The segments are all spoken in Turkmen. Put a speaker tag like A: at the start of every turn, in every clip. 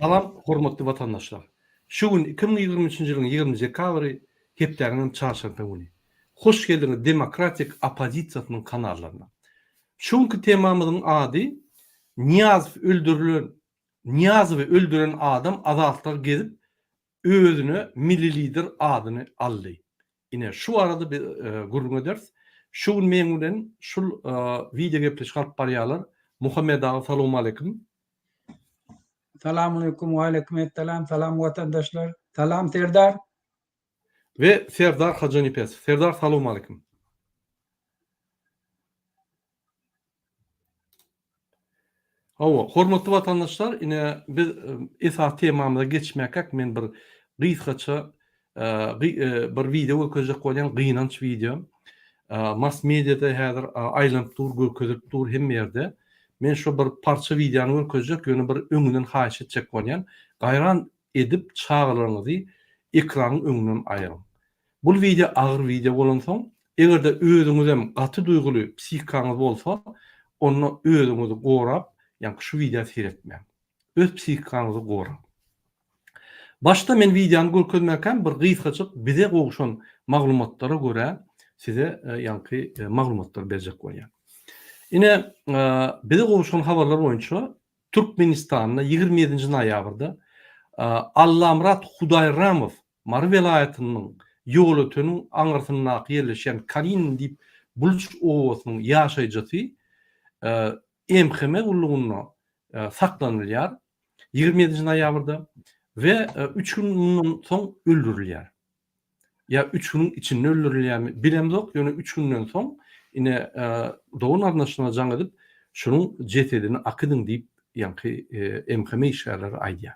A: Salam hormatly watandaşlar. Şu gün 2023-nji ýylyň 20 dekabry hepdäniň hem çarşenbe güni. Hoş geldiňiz Demokratik oppozisiýasynyň kanallaryna. Şu günki temamyzyň ady Nyýazow öldürilen Nyýazowy öldüren adam azatlyga gezip özüne Milli Lider adyny aldy. Ine, şu barada biz gürrüň ederis. Şu gün meň bilen şul wideo gepleşik alyp barýarlar. Muhammet aga salowmaleýkim.
B: Salamaleýkum, waleýkim essalam, salam watandaşlar. Salam Serdar.
A: We Serdar Hajynepesow. Serdar salowmaleýkim. Hawa, hormatly watandaşlar, ine biz esasy temamyza geçmäkäk men bir gysgaça bir wideo görkezjek bolýan, gynanç wideo. Mass mediada häzir aýlanyp dur, görkezilip dur hemme ýerde. Men şo bir parça wideony görkezjek, ýöne bir öňünden haýyş etjek bolýan. Gaýran edip çagalaryňyzy ekranyň öňünden aýyryň. Bul wideo agyr wideo bolansoň, eger-de özüňizem gaty duýguly psihikaňyz bolsa, onda özüňizi gorap, ýaňky şu wideo seretmäň. Öz psihikaňyzy goraň. Başda men wideony görkezmäkäm bir gysgajyk bize gowşan maglumatlara görä size ýaňky maglumatlary berjek bolýan. Ine, bize gowşan habarlar boýunça Türkmenistanda 27-nji noýabrda Allamyrat Hudaýramow Mary welaýatynyň Ýolöteniň aňyrsyndaky ýerleşýän Kalinin diýip buluç obasynyň ýaşaýjysy MHM gullugynda saklanylýar 27-nji noýabrda we üç gün mundan soň öldürilýär. Ýa üç günüň içinde öldürilýärmi bilemzok, ýöne üç günden soň ine dogan-garyndaşlaryna jaň edip, şunuň jesedini akydyň diýip ýaňky MHM işgärleri aýdýar.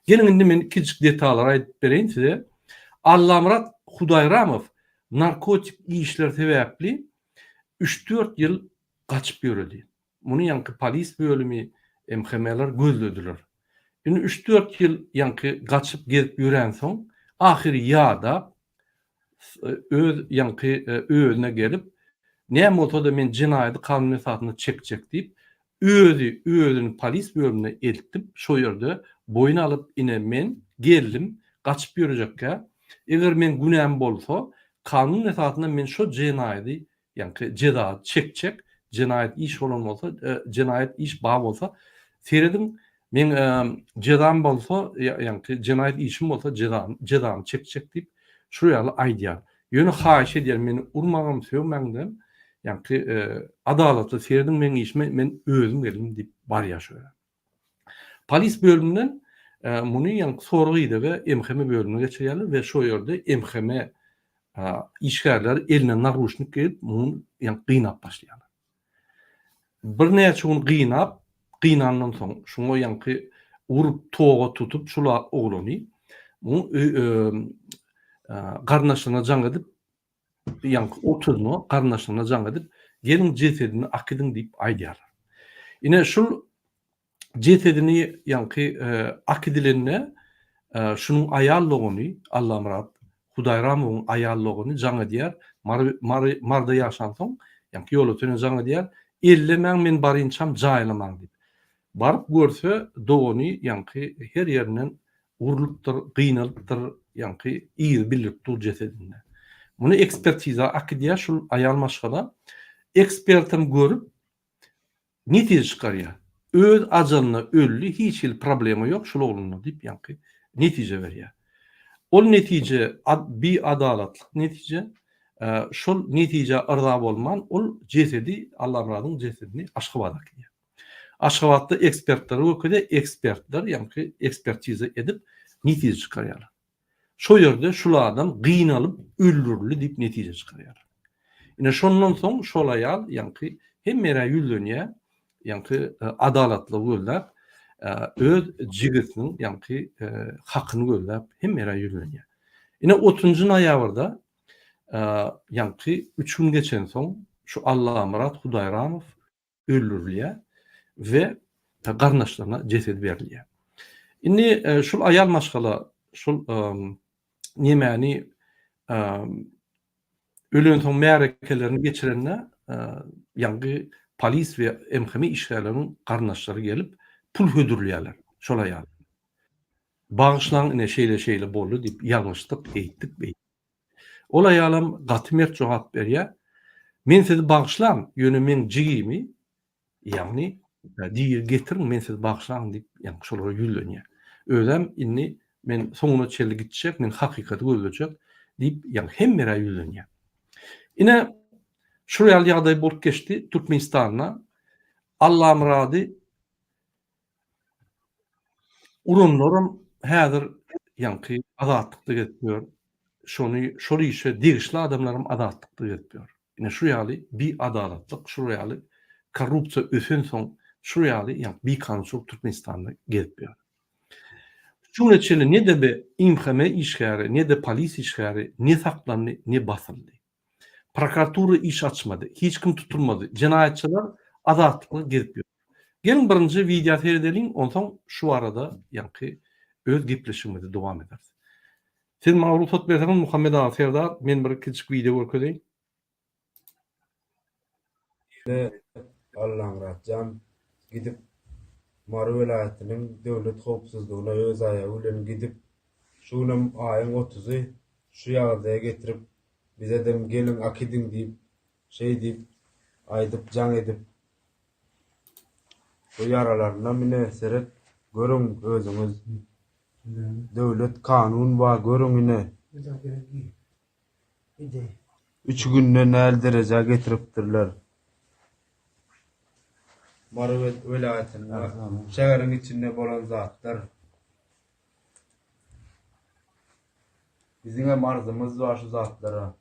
A: Geliň indi men kiçijik detallary aýdyp bereýin size. Allamyrat Hudaýramow narkotik işler sebäpli üç-dört ýyl gaçyp ýöredi. Muny ýaňky polis bölümi, MHM-ler gözlediler. Indi üç-dört ýyl ýaňky gaçyp gezip ýöränsoň, ahyry ýadap, öz ýaňky özüne gelip, näme bolsa-da men jenaýady kanun esasynda çekjek diýip, özi özüni polis bölümine eltip, şo ýerde boýun alyp, ine men geldim, gaçyp ýörejekkä, eger meň günäm bolsa, kanun esasynda men şo jenaýady Ýaňky jeza çekjek, jenaýat iş bolan bolsa, jenaýat iş bar bolsa, serediň, meň jezam bolsa, ýaňky jenaýat işim bolsa jezam, jezamy çekjek diýip, şu ýaly aýdýar. Ýöne haýyş edýän, meni urmaňam, sögmäňdem, ýaňky adalatly serediň meň işime, men özüm geldim diýip barýar şu ýere. Polis bölüminden muny ýaňky sorag-idege MHM bölümine geçirýärler we şo ýerde MHM işgärleri eline naruşnik geýip, muny ýaňky gynap başlaýarlar. Birnäçe gün gynap, gynandan soň şuňa ýaňky urup toga tutup şul oglany muň garyndaşlaryna jaň edip ýaňky oturyna garyndaşlaryna jaň edip, geliň jesedini akydyň diýip aýdýarlar. Ine şul jesedini ýaňky akydilende şunuň aýal dogany Allamyrat Hudaýramowyň aýal dogany jaň edýär. Mary Mary Maryda ýaşansoň ýaňky Ýolötene jaň edýär. Ellemäň men barynçam jaýlamaň diýip. Baryp görse dogany ýaňky her ýerinden urlupdyr, gynalypdyr, ýaňky yzy bildirip dur jesedinde. Muny ekspertiza akidýär şul aýal maşgala. Ekspertem görüp netije çykarýar. Öz ajalyna öldi, hiç hili problema ýok şul oglunda diýip ýaňky netije berýär. Ol netije biadalatlyk netije. Şol netijä yrza bolman ol jesedi Allamyradyň jesedini Aşgabada akidýär. Aşgabatda ekspertlere görkezýär, ekspertler ýaňky ekspertiza edip netije çykarýarlar. Şo ýerde şul adam gynalyp öldürildi diýip netije çykarýarlar. Ine şondan soň şol aýal ýaňky hemme ýere ýüzlenýär, ýaňky adalatlygy gözläp, öz jigisiniň ýaňky hakyny gözläp hemme ýere ýüzlenýär. Ine otuzynjy noýabrda ýaňky üç gün geçensoň şu Allamyrat Hudaýramow öldürilýär we garyndaşlaryna jesedi berilýär. Indi şul aýal maşgala şul nemäni ölensoň märekelerini geçirende ýaňky polis we MHM işgärleriniň garyndaşlary gelip pul hödürleýärler şol aýala. Bagyşlaň ine şeýle-şeýle boldy diýip ýalňyşdyk, eýtdik, beýtdik. Ol aýalam gaty mert jogap berýär, Men sizi bagyşlan, ýöne meň jigimi, ýagny diri getiriň, men sizi bagyşlan diýip, ýagny şolara ýüzlenýär. Özem indi men soňuna çenli gitjek, men hakykaty gözlejek diýip, ýagny hemmelere ýüzlenýär. Ine, şul ýaly ýagdaý bolup geçdi Türkmenistanda. Allamyrady Uranlaram häzir ýaňky azatlykda gezip ýör. Şony şol işe degişli adamlaram azatlykda gezip ýör. Ine şu ýaly biadalatlyk, şu ýaly korrupsiýa ösensoň şu ýaly ýaňky bikanunçylyk Türkmenistanda gezip ýör. Şu güne çenli ne-de bir IMHM işgäri, ne-de polis işgäri ne saklandy, ne basyldy. Prokuratura iş açmady. Hiç kim tutulmady. Jenaýatçylar azatlykda gezip ýör. Geliň birinji wideo seredeliň, onsoň şu barada ýaňky öz gepleşigimizi dowam ederis. Siz maňa rugsat berseňiz Muhammet aga Serdar, men bir kiçijik wideo görkezeýin.
C: Ine, Allamyratjan gidip Mary welaýatynyň döwlet howpsuzlygyna öz aýagy bilen gidip, şu günem aýyň otuzy şu ýagdaýa getirip bizedem geliň akidiň diýip şeý diýip aýdyp jaň edip bu ýaralarynam ine seret görüň özüňiz döwlet kanun bar görüň ine üç günde näl derejä getiripdirler Mary welaýatynda şäheriň içinde bolan zatlar. Biziňem arzymyz bar şu zatlara.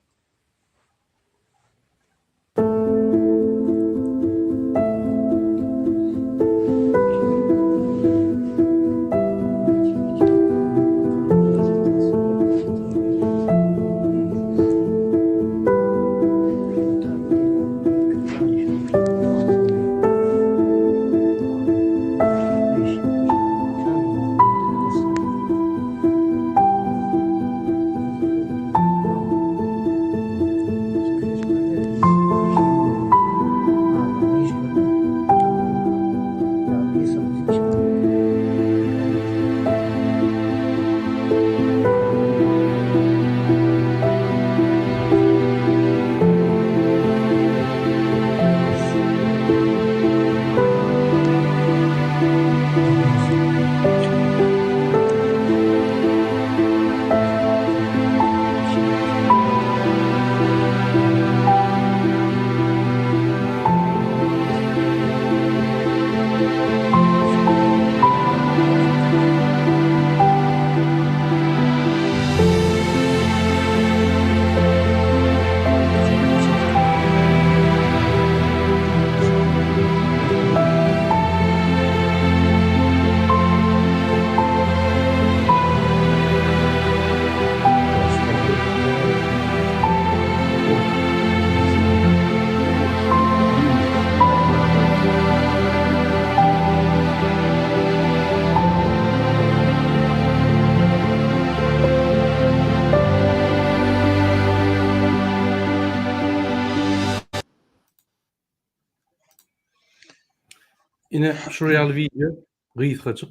A: Ine şular ýaly wideo gysgajyk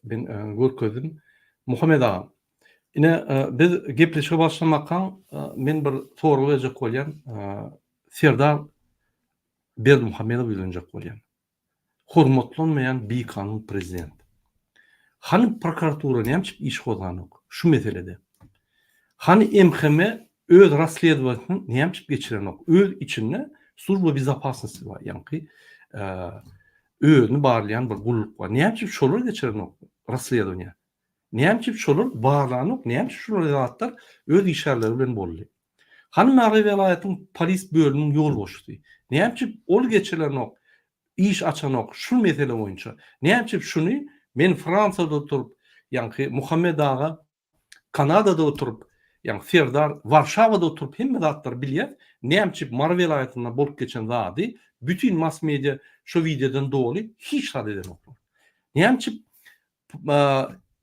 A: men görkezdim. Muhammet aga, ine biz gepleşige başlamakaň men bir sorag berjek bolýan. Serdar Berdimuhamedowa ýüzlenjek bolýan. Hormatlanmaýan bikanun prezident. Hany prokuratura näme üçin iş gozganok şu meselede? Hany MHM öz rasledowaniýasyny näme üçin geçirenok? Öz içinde služba bezopasnosti bar, ýaňky özüni barlaýan bir gulluk bar. Näme üçin şolar geçirenok rasledowaniýa? Näme üçin şolar barlanok? Näme üçin şular zatlar öz işgärleri bilen boldy? Hany Mary welaýatyň polis bölüminiň ýolbaşçysy? Näme üçin ol geçirenok, iş açanok şu mesele boýunça? Näme üçin şuny men Fransiýada oturyp, ýaňky Muhammet aga Kanadada oturyp, ýaňky Serdar Warşawada oturyp hemme zatlary bilýäs, näme üçin Mary welaýatynda bolup geçen zady bütin mass media şo wideodan doly hiç zat edenoklar. Näme üçin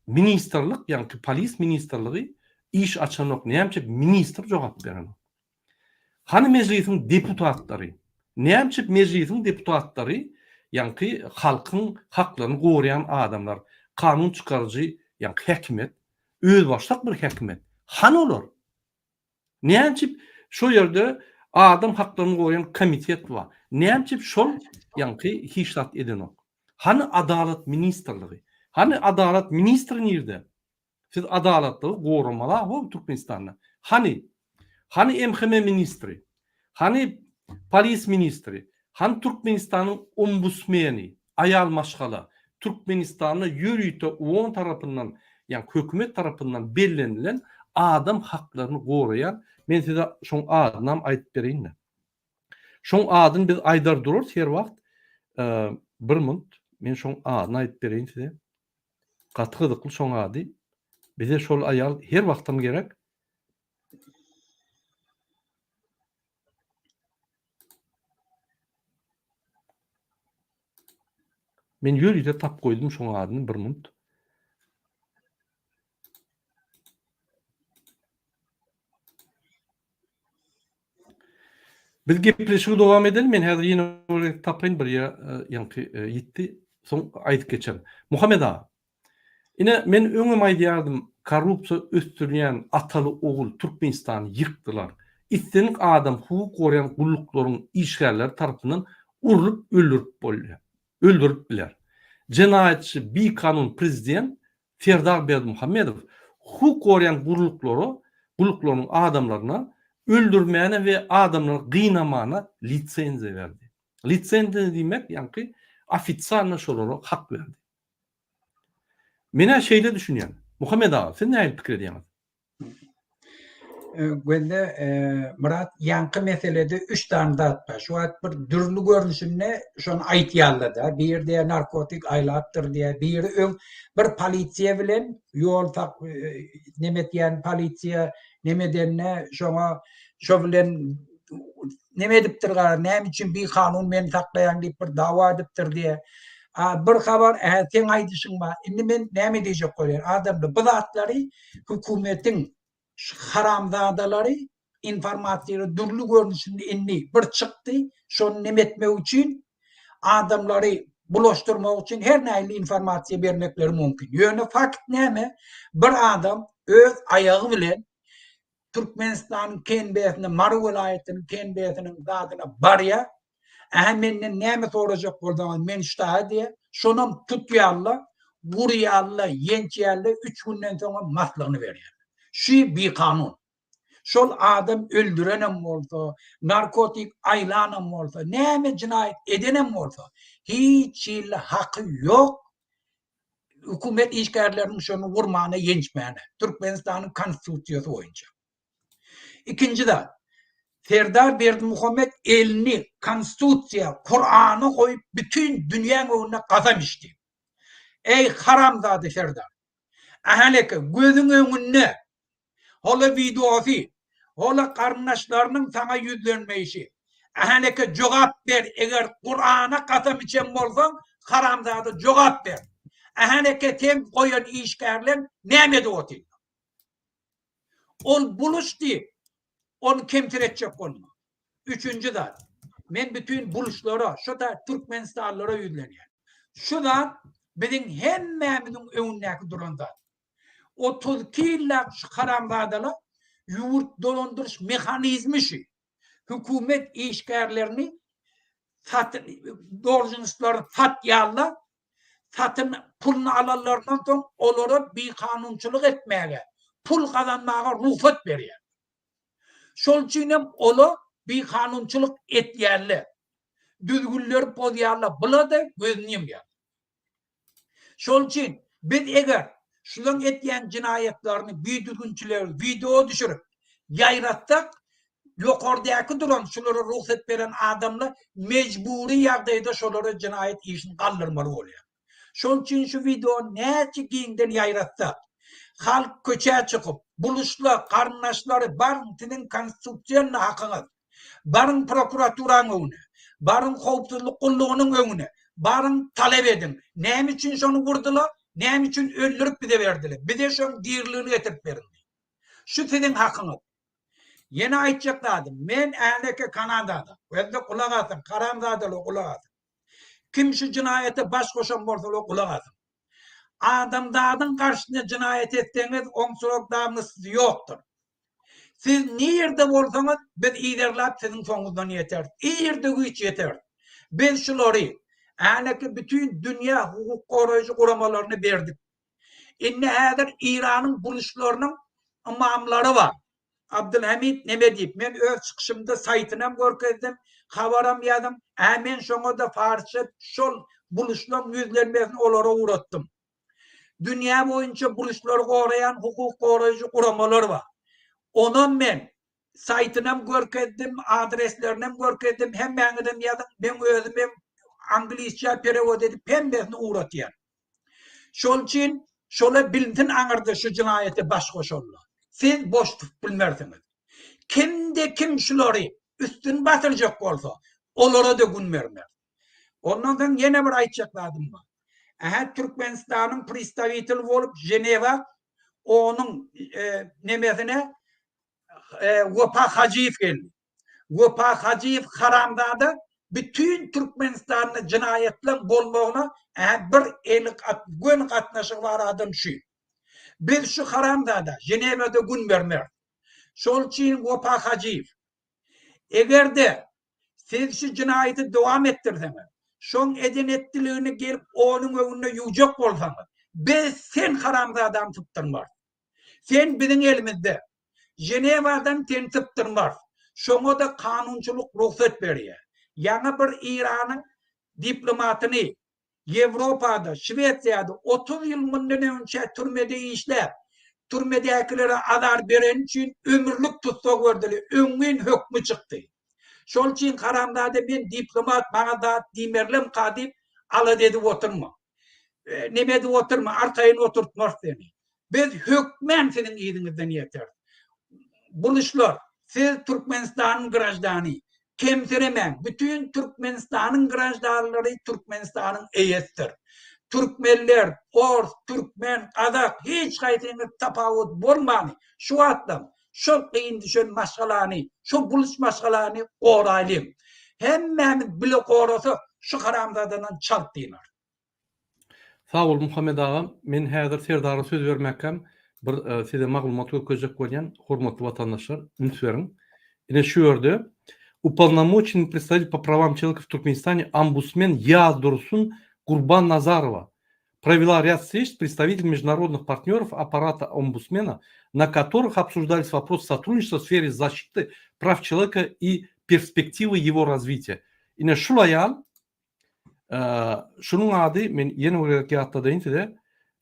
A: ministrlik, ýaňky polis ministrligi iş açanok, näme üçin ministr jogap berenok? Hany mejlisiň deputatlary? Näme üçin mejlisiň deputatlary, ýaňky halkyň haklaryny goraýan adamlar, kanun çykaryjy ýaňky häkimiýet, özbaşdak bir häkimiýet. Hany olar? Näme üçin şo ýerde adam haklaryny goraýan komitet bar? Näme üçin şol ýaňky hiç zat edenok? Hany adalat ministrligi? Hany adalat ministri nirde? Siz adalatlygy goramaly how Türkmenistanda. Hany? Hany MHM ministri? Hany polis ministri? Hany Türkmenistanyň ombusmeni, aýal maşgala? Türkmenistanda ýörite OON tarapyndan, ýagny hökümet tarapyndan bellenilen adam haklaryny goraýan, men size şoň adynam aýdyp bereýin-de. Şoň adyny biz aýdar durarys her wagt. Bir munt, men şoň adyny aýdyp bereýin size. Gaty gyzykly şoň ady. Bize şol aýal her wagtam gerek. Men ýörite tap goýdum şoň adyny bir munt. Biz gepleşigi dowam edeli. Men häzir ýene bir gezek tapaýyn bir ýa ýaňky ýitdi. Soň aýdyp geçerin. Muhammet aga. Ine men öňem aýdýardym korrupsiýa ösdürýän ataly ogul Türkmenistany ýykdylar. Islendik adam hukuk goraýan gulluklaryň işgärleri tarapyndan urlup öldürip bolýar. Öldürip biler. Jenaýatçy bikanun prezident Serdar Berdimuhamedow hukuk goraýan gurluklara, gulluklarynyň adamlaryna öldürmäne we adamlary gynamana lisenziýa berdi. Lisenziýa diýmek ýaňky ofitsialno şolara hak berdi. Men-ä şeýle düşünýän. Muhammet aga, siz nähili pikir edýäňiz?
B: Gözde Myrat ýaňky meselede üç sany zat bar. Şu wagt bir dürli görnüşinde şony aýtýarlar-da. Biri diýýär narkotik aýlapdyr diýýär. Biri öň bir polisiýa bilen ýol sak neme etýän polisiýa neme edende şoňa şo bilen neme edipdir gara näme üçin bikanun meni saklaýaň diýip bir dawa edipdir diýýär. A bir habar ä seň aýdyşyň bar. Indi men näme diýjek bolýan adamlar bu zatlary hökümetiň şu haramzadalary informasiýalary dürli görnüşinde indi bir çykdy, şony neme etmek üçin adamlary bulaşdyrmak üçin her nähili informasiýa bermekleri mümkin. Ýöne fakt näme? Bir adam öz aýagy bilen Türkmenistanyň KNB-sine, Mary welaýatynyň KNB-siniň zadyna barýar. Ähä menden näme sorajak bolsaňyz men ştaha diýýär. Şonam tutýarlar, gurýarlar, ýençýärler, üç günden soňam maslygyny berýärler. Şu bikanun. Şol adam öldürenem bolsa, narkotik aýlanam bolsa, näme jenaýat edenem bolsa, hiç hili haky ýok hökümet işgärleriniň şony urmana, ýençmäne, Türkmenistanyň Konstitusiýasy boýunça. Ikinji zat, Serdar Berdimuhamet elini Konstitusiýa, Kurana goýup bütin dünýäň öňünde kasam içdi. Eý haramzada Serdar! Ähäleke gözüň öňünde Hola wideosy, hola garyndaşlarynyň saňa ýüzlenmeýşi. Ähäleke jogap ber eger Kurana kasam içen bolsaň haramzada jogap ber. Ähäleke seň goýan işgärleň näme edip otyrlar. Ol buluş diýip ony kemsiretjek bolma. Üçünji zat, men bütin buluşlara, şu da türkmenistanlylara ýüzlenýän. Şu zat biziň hemmämiziň öňündäki duran zat. 32 ýyllap şu haramzadalar ýurt dolandyryş mehanizmi şu. Hökümet işgärlerini satyn dolžnostlaryny satýarlar. Satyn puluny alanlaryndan soň olara bikanunçylyk etmäge, pul gazanmaga rugsat berýär. Şol üçin hem olar bikanunçylyk etýärler. Düzgünleri bozýarlar, bular-da gözüni ýumýar. Şol üçin biz eger şulaň etýän jenaýatlaryny, bidüzgünçiligini wideo düşürip ýaýratsak, ýokardaky duran şulara rugsat beren adamlar mejbury ýagdaýda şolara jenaýat işini galdyrmaly bolýar. Şol üçin şu wideony näçe giňden ýaýratsak, halk köçä çykyp, buluşlar, garyndaşlary baryň siziň konstitusionny hakyňyz, Baryň prokuraturaň öňüne. Baryň howpsuzlyk gullugynyň öňüne. Baryň talap ediň. Näme üçin şony urdular? Näme üçin öldürip bize berdiler? Bize şoň diriligini getirip beriň diýip. Şu siziň hakyňyz. Ýene aýtjak zadym, men äneke Kanadada. Özde gulak asyň, haramzadalar gulak asyň. Kim şu jenaýata baş goşan bolsalar gulak asyň. Adamzadyň garşysyna jenaýat etseňiz, oň srok dawnosty ýokdur. Siz nirde bolsaňyz, biz yzarlap siziň soňuňyzdan ýeteris. Irde-güýç ýeteris. Biz şulary häleki bütin dünýä hukuk goraýjy guramalaryna berdik. Indi häzir Eýranyň burçlarynyň ymamlary bar. Abdylhamid neme diýip, men öz çykyşymda saýtynam görkezdim, habaram ýazdym. Hä men şoňa-da parsça şol buluşlaň ýüzlenmesini olara ugratdym. Dünýä boýunça buluşlary goraýan hukuk goraýjy guramalar bar. Onam men saýtynam görkezdim, adreslerinem görkezdim, hemmäňizem ýazyň, meň özümem anglisça perewod edip hemmesini ugratýan. Şol üçin şola bilinsin aňyrda şu jynaýata baş goşanlar. Siz boş tutup bilmersiňiz. Kimde kim şulary üstün basyrjak bolsa, olara-da gün bermeris. Ondan soň ýene bir aýtjak zadym bar. Ähä Türkmenistanyň pristawitel bolup Ženewa onuň nemesine Wepa Hajyýew geldi. Wepa Hajyýew haramzada bütin Türkmenistanda jenaýatlaň bolmagyna ä bir eli göni gatnaşygy bar adam şu. Biz şu haramzada Ženewada gün bermeris. Şol üçin Wepa Hajyýew egerde siz şu jenaýaty dowam etdirseňiz, şoň eden etdiligini gelip onuň öňünde ýuwjak bolsaňyz, biz sen haramzadany sypdyrmarys. Sen biziň elimizde. Ženewadan seni sypdyrmarys. Şoňa-da kanunçylyk rugsat berýär. Ýaňy bir Eýranyň diplomatyny Ýewropada, Şwesiýada 30 ýyl mundan öňçä türmede işläp, türmedäkilere azar bereni üçin ömürlik tussag berdiler, öňňin hökmi çykdy. Şol üçin haramzada men diplomat maňa zat diýmerlemka diýip alada edip oturma. Neme edip oturma, arkaýyn oturtmarys seni. Biz hökmän siziň yzyňyzdan ýeteris. Buluşlar, siz Türkmenistanyň graždany. Kemsiremäň, bütin Türkmenistanyň graždanlary Türkmenistanyň eýesidir. Türkmenler, ors, türkmen, gazak hiç haýsyňyz tapawut bolmany şu wagtlam şol kyn düşen maşgalany, şo buluç maşgalany goraýlyň. Hemmämiz bile gorasak şu haramzadadan çalt dynar.
A: Sag bol Muhammet agam men häzir Serdara söz bermäkäm bir size maglumat görkezjek bolýan hormatly watandaşlar üns beriň ine şu ýerde Upolnomoçennyý predstavitelь po prawam çeloweka w Turkmenistane ombusmen Ýazdursun Gurbannazarowa провела ряд встреч с представителями международных партнеров аппарата омбусмена на которых обсуждались вопросы сотрудничества в сфере защиты прав человека и перспективы его развития ine şul aýal Şunuň ady, men ýene bir gezek ýatladaýyn size,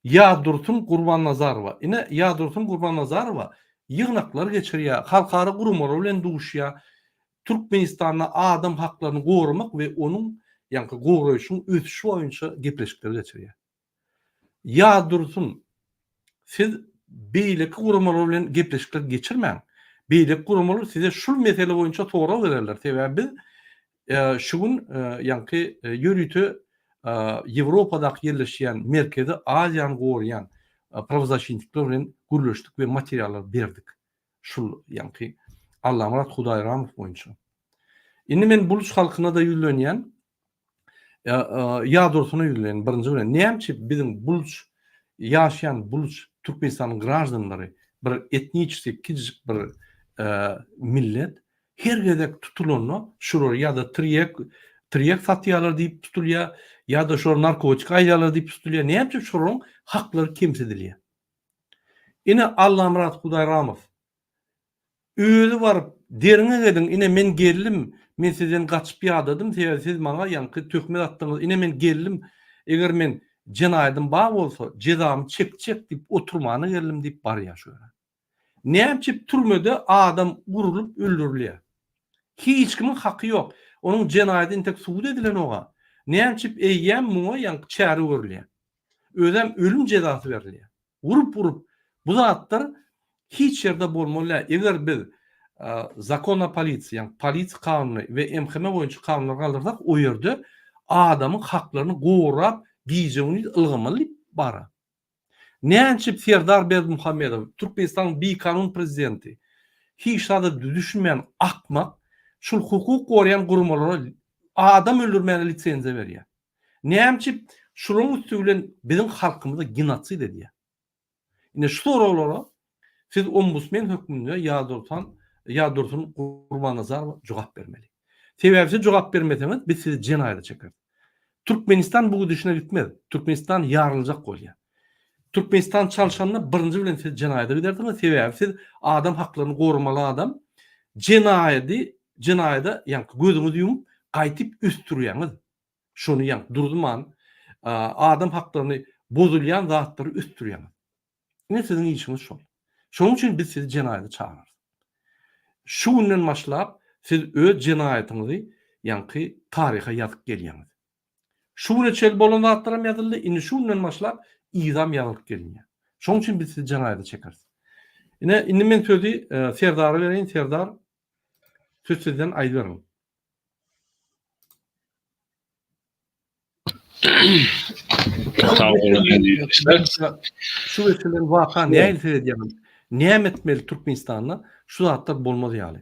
A: Ýazdursun Gurbannazarowa. Ine, Ýazdursun Gurbannazarowa ýygnaklar geçirýär, halkara guramalar bilen duşýar. Türkmenistanda adam haklaryny goramak we onuň, ýaňky goraýşyň ösüşi boýunça gepleşikler geçirýär. Ýazdursun, siz beýleki guramalar bilen gepleşikler geçirmäň. Beýleki guramalar size şul mesele boýunça sorag bererler. Sebäbi biz şu gün ýaňky ýörite Ýewropadaky ýerleşýän Merkezi Aziýany goraýan prawozasşitnikler bilen gürleşdik we materiallar berdik. Şul ýaňky Allamyrat Hudaýramow boýunça. Indi men buluç halkyna-da ýüzlenýän. Ýadursyna ýüzlen birinji bilen näme üçin biziň buluç ýaşaýan buluç Türkmenistanyň graždanlary bir etniçeskiý kiçijik bir millet her gezek tutulanda şular ýa-da tirýek tirýek satýarlar diýip tutulýar ýa-da şular narkotik aýýarlar diýip tutulýar näme üçin şolaryň haklary kemsidilýär ine Allamyrat Hudaýramow Özi baryp, Deriňe geliň, ine, men geldim, men sizden gaçyp ýadadym, sebäbi siz maňa ýaňky töhmet atdyňyz, ine, men geldim, eger men jenaýadym bar bolsa, jezamy çekjek diýip oturmana geldim diýip barýar şu ýere. Näme üçin türmede adam urlup öldürilýär? Hiç kimiň haky ýok. Onuň jenaýady entek subut edilenok-a. Näme üçin eýýäm muňa ýaňky çäre görülýär? Özem ölüm jezasy berilýär. Urup-urup, bu zatlar hiç ýerde bolmaly däl. Eger biz Zakon o polisiýa, ýagny polisiýa kanuny we MHM boýunça kanunlary galdyrsak, o ýerde adamyň haklaryny gorap gije-gündiz ylgamaly diýip bara. Näçip Serdar Berdimuhamedow, Türkmenistanyň bikanun prezidenti, hiç zada düşünmeýän akmak, şul hukuk goraýan guramalara adam öldürmäge lisenziýa berýär. Näme üçin? Şularyň üsti bilen biziň halkymyza genosid edýär. Ine şu soraglara siz ombusmen hökmünde Ýazdursan Ýazdursun Gurbannazarowa jogap bermeli. Sebäbi siz jogap bermeseňiz biz sizi jenaýata çekeris. Türkmenistan bu gidişine gitmez. Türkmenistan ýaryljak bolýar. Türkmenistan çalşanda birinji bilen siz jenaýata gidersiňiz sebäbi siz adam haklaryny goramaly adam jenaýady jenaýada ýaňky gözüňizi ýumup gaýtyp ösdürýäňiz. Şony ýaňky durzuman adam haklaryny bozulýan zatlary ösdürýäňiz. Ine siziň işiňiz şol. Şonuň üçin biz sizi jenaýata çagyrarys. Şu günden başlap siz öz jenaýatyňyzy ýaňky taryha ýazyp gelýäňiz. Şu güne çenli bolan zatlaram ýazyldy, indi şu günden başlap yzam ýazylyp gelinýär. Şonuň üçin biz sizi jenaýata çekeris. Ine indi men sözi Serdara bereýin, Serdar söz sizden aýdyberiň.
D: Sag boluň
A: Şu geçirilen waka nähili seredýäňiz? Näme etmeli Türkmenistanda şu zatlar bolmaz ýaly?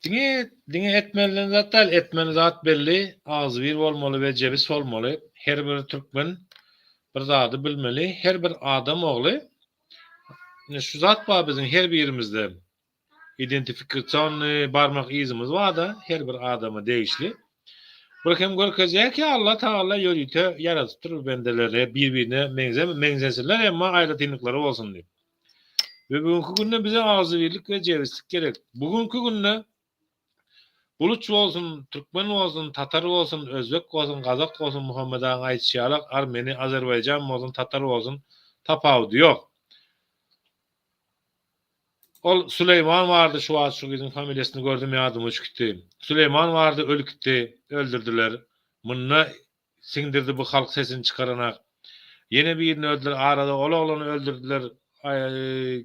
D: Diňe diňe etmelilen zat däl, etmeli zat belli, agzybir bolmaly we jebis bolmaly. Her bir türkmen bir zady bilmeli. Her bir adam ogly ine şu zat bar biziň her birimizde. Identifikasionnyý barmak yzymyz bar-da, her bir adama degişli. Bir hem görkezýär ki, Allah Tagala ýörite ýaradypdyr bu bendeleri bir-birine meňzeme, meňzesinler emma aýratynlyklary bolsun diýip. We bugünki günde bize agzybirlik we jebislik gerek. Bugünki günde buluç bolsun, türkmen bolsun, tatar bolsun, özbek bolsun, gazak bolsun, Muhammet agaň aýdyşy ýalak armeni, azerbaýjan bolsun, tatar bolsun tapawudy ýok. Ol Süleýman bardy şu wagt şu gyzyň familiýasyny gördüm ýadyma uçup gitdi. Süleýman bardy ölüp gitdi öldürdiler. Munda siňdirdi bu halk sesini çykaranak. Ýene birini öldüler arada ol oglany öldürdiler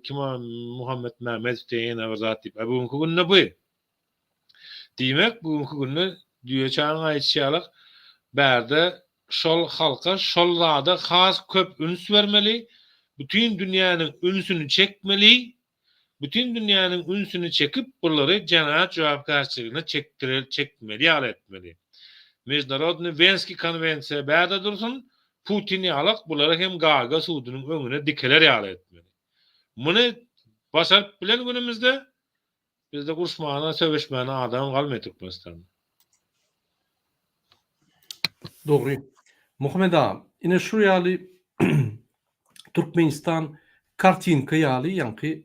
D: kim o Muhammet Mämmedow diýen ýene bir zat diýip. A bugünki günde bu. Diýmek, bu günki günde düýe çagyň aýdyşy ýaly, bärde şol halka, şol zada has köp üns bermeli, bütin dünýäniň ünsüni çekmeli, bütin dünýäniň ünsüni çekip, bulary jenaýat jogapkärçiligine çekdirel, çekmeli ýaly etmeli. Mežnarodnyý Wenskiý konwensiýa bärde dursun, Putin ýalak bulary hem Gaaga sudunyň öňüne dikeler ýaly etmeli. Muny başaryp bilen günümizde Bizde uruşmana, söweşmäne adam galmaýar Türkmenistanda.
A: Dogry. Muhammet aga, ine şu ýaly Türkmenistan kartinka ýaly ýaňky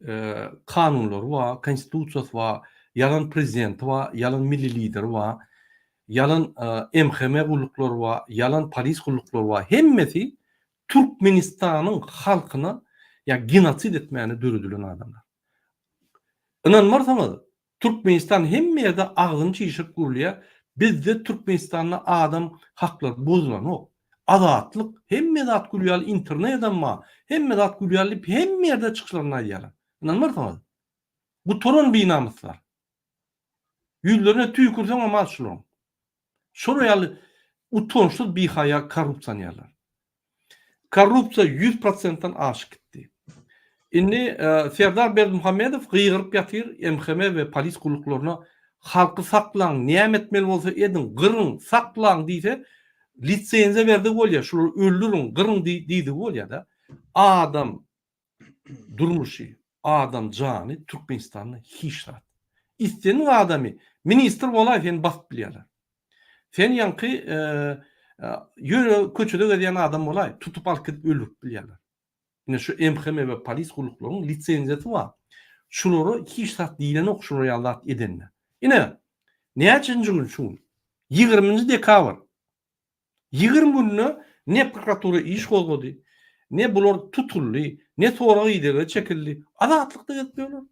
A: kanunlary bar, konstitusiýasy bar, ýalan prezidenti bar, ýalan milli lideri bar, ýalan MHM gulluklary bar, ýalan polis gulluklary bar. Hemmesi Türkmenistanyň halkyna ýa genosid etmäne döredilen adamlar. Ynanmarsyňyz, Türkmenistan hemme ýerde agzyny çişirip gürleýär, bizde Türkmenistanda adam haklary bozulanok. Azatlyk, hemme zat gül ýaly internedem bar, hemme zat gül ýaly diýip hemme ýerde çykyşlarynda aýdýarlar. Ynanmarsyňyz. Gutaran binamyslar. Ýüzlerine tüýkürseňem az şularyň. Şolar ýaly utançsyz bihaýa korrupsionerler. Korrupsiýa 100 prosentden aşyp gitdi. Indi e, Serdar Berdimuhamedow gygyryp ýatyr MHM we polis gulluklaryna halky saklaň, näme etmeli bolsa ediň, gyryň, saklaň diýse, lisenziýa berdigi bolýar, şulary öldüriň, gyryň diýdigi bolýar-da. Adam durmuşy, adam jany Türkmenistanda hiç zat. Islendik adamy ministr bolaý seni basyp bilýärler. Sen ýaňky ýöne köçede gezýän adam bolaý tutup alyp gidip öldürip bilýärler. Ine şu MHM we polis gulluklaryň lisenziýasy bar. Şulara hiç zat diýlenok şular ýaly zat edende. Ine näçenji gün şu gün? 20-nji dekabr. 20 günde ne prokuratura iş gozgady, ne bular tutuldy, ne sorag-idege çekildi. Azatlykda gezip ýörler.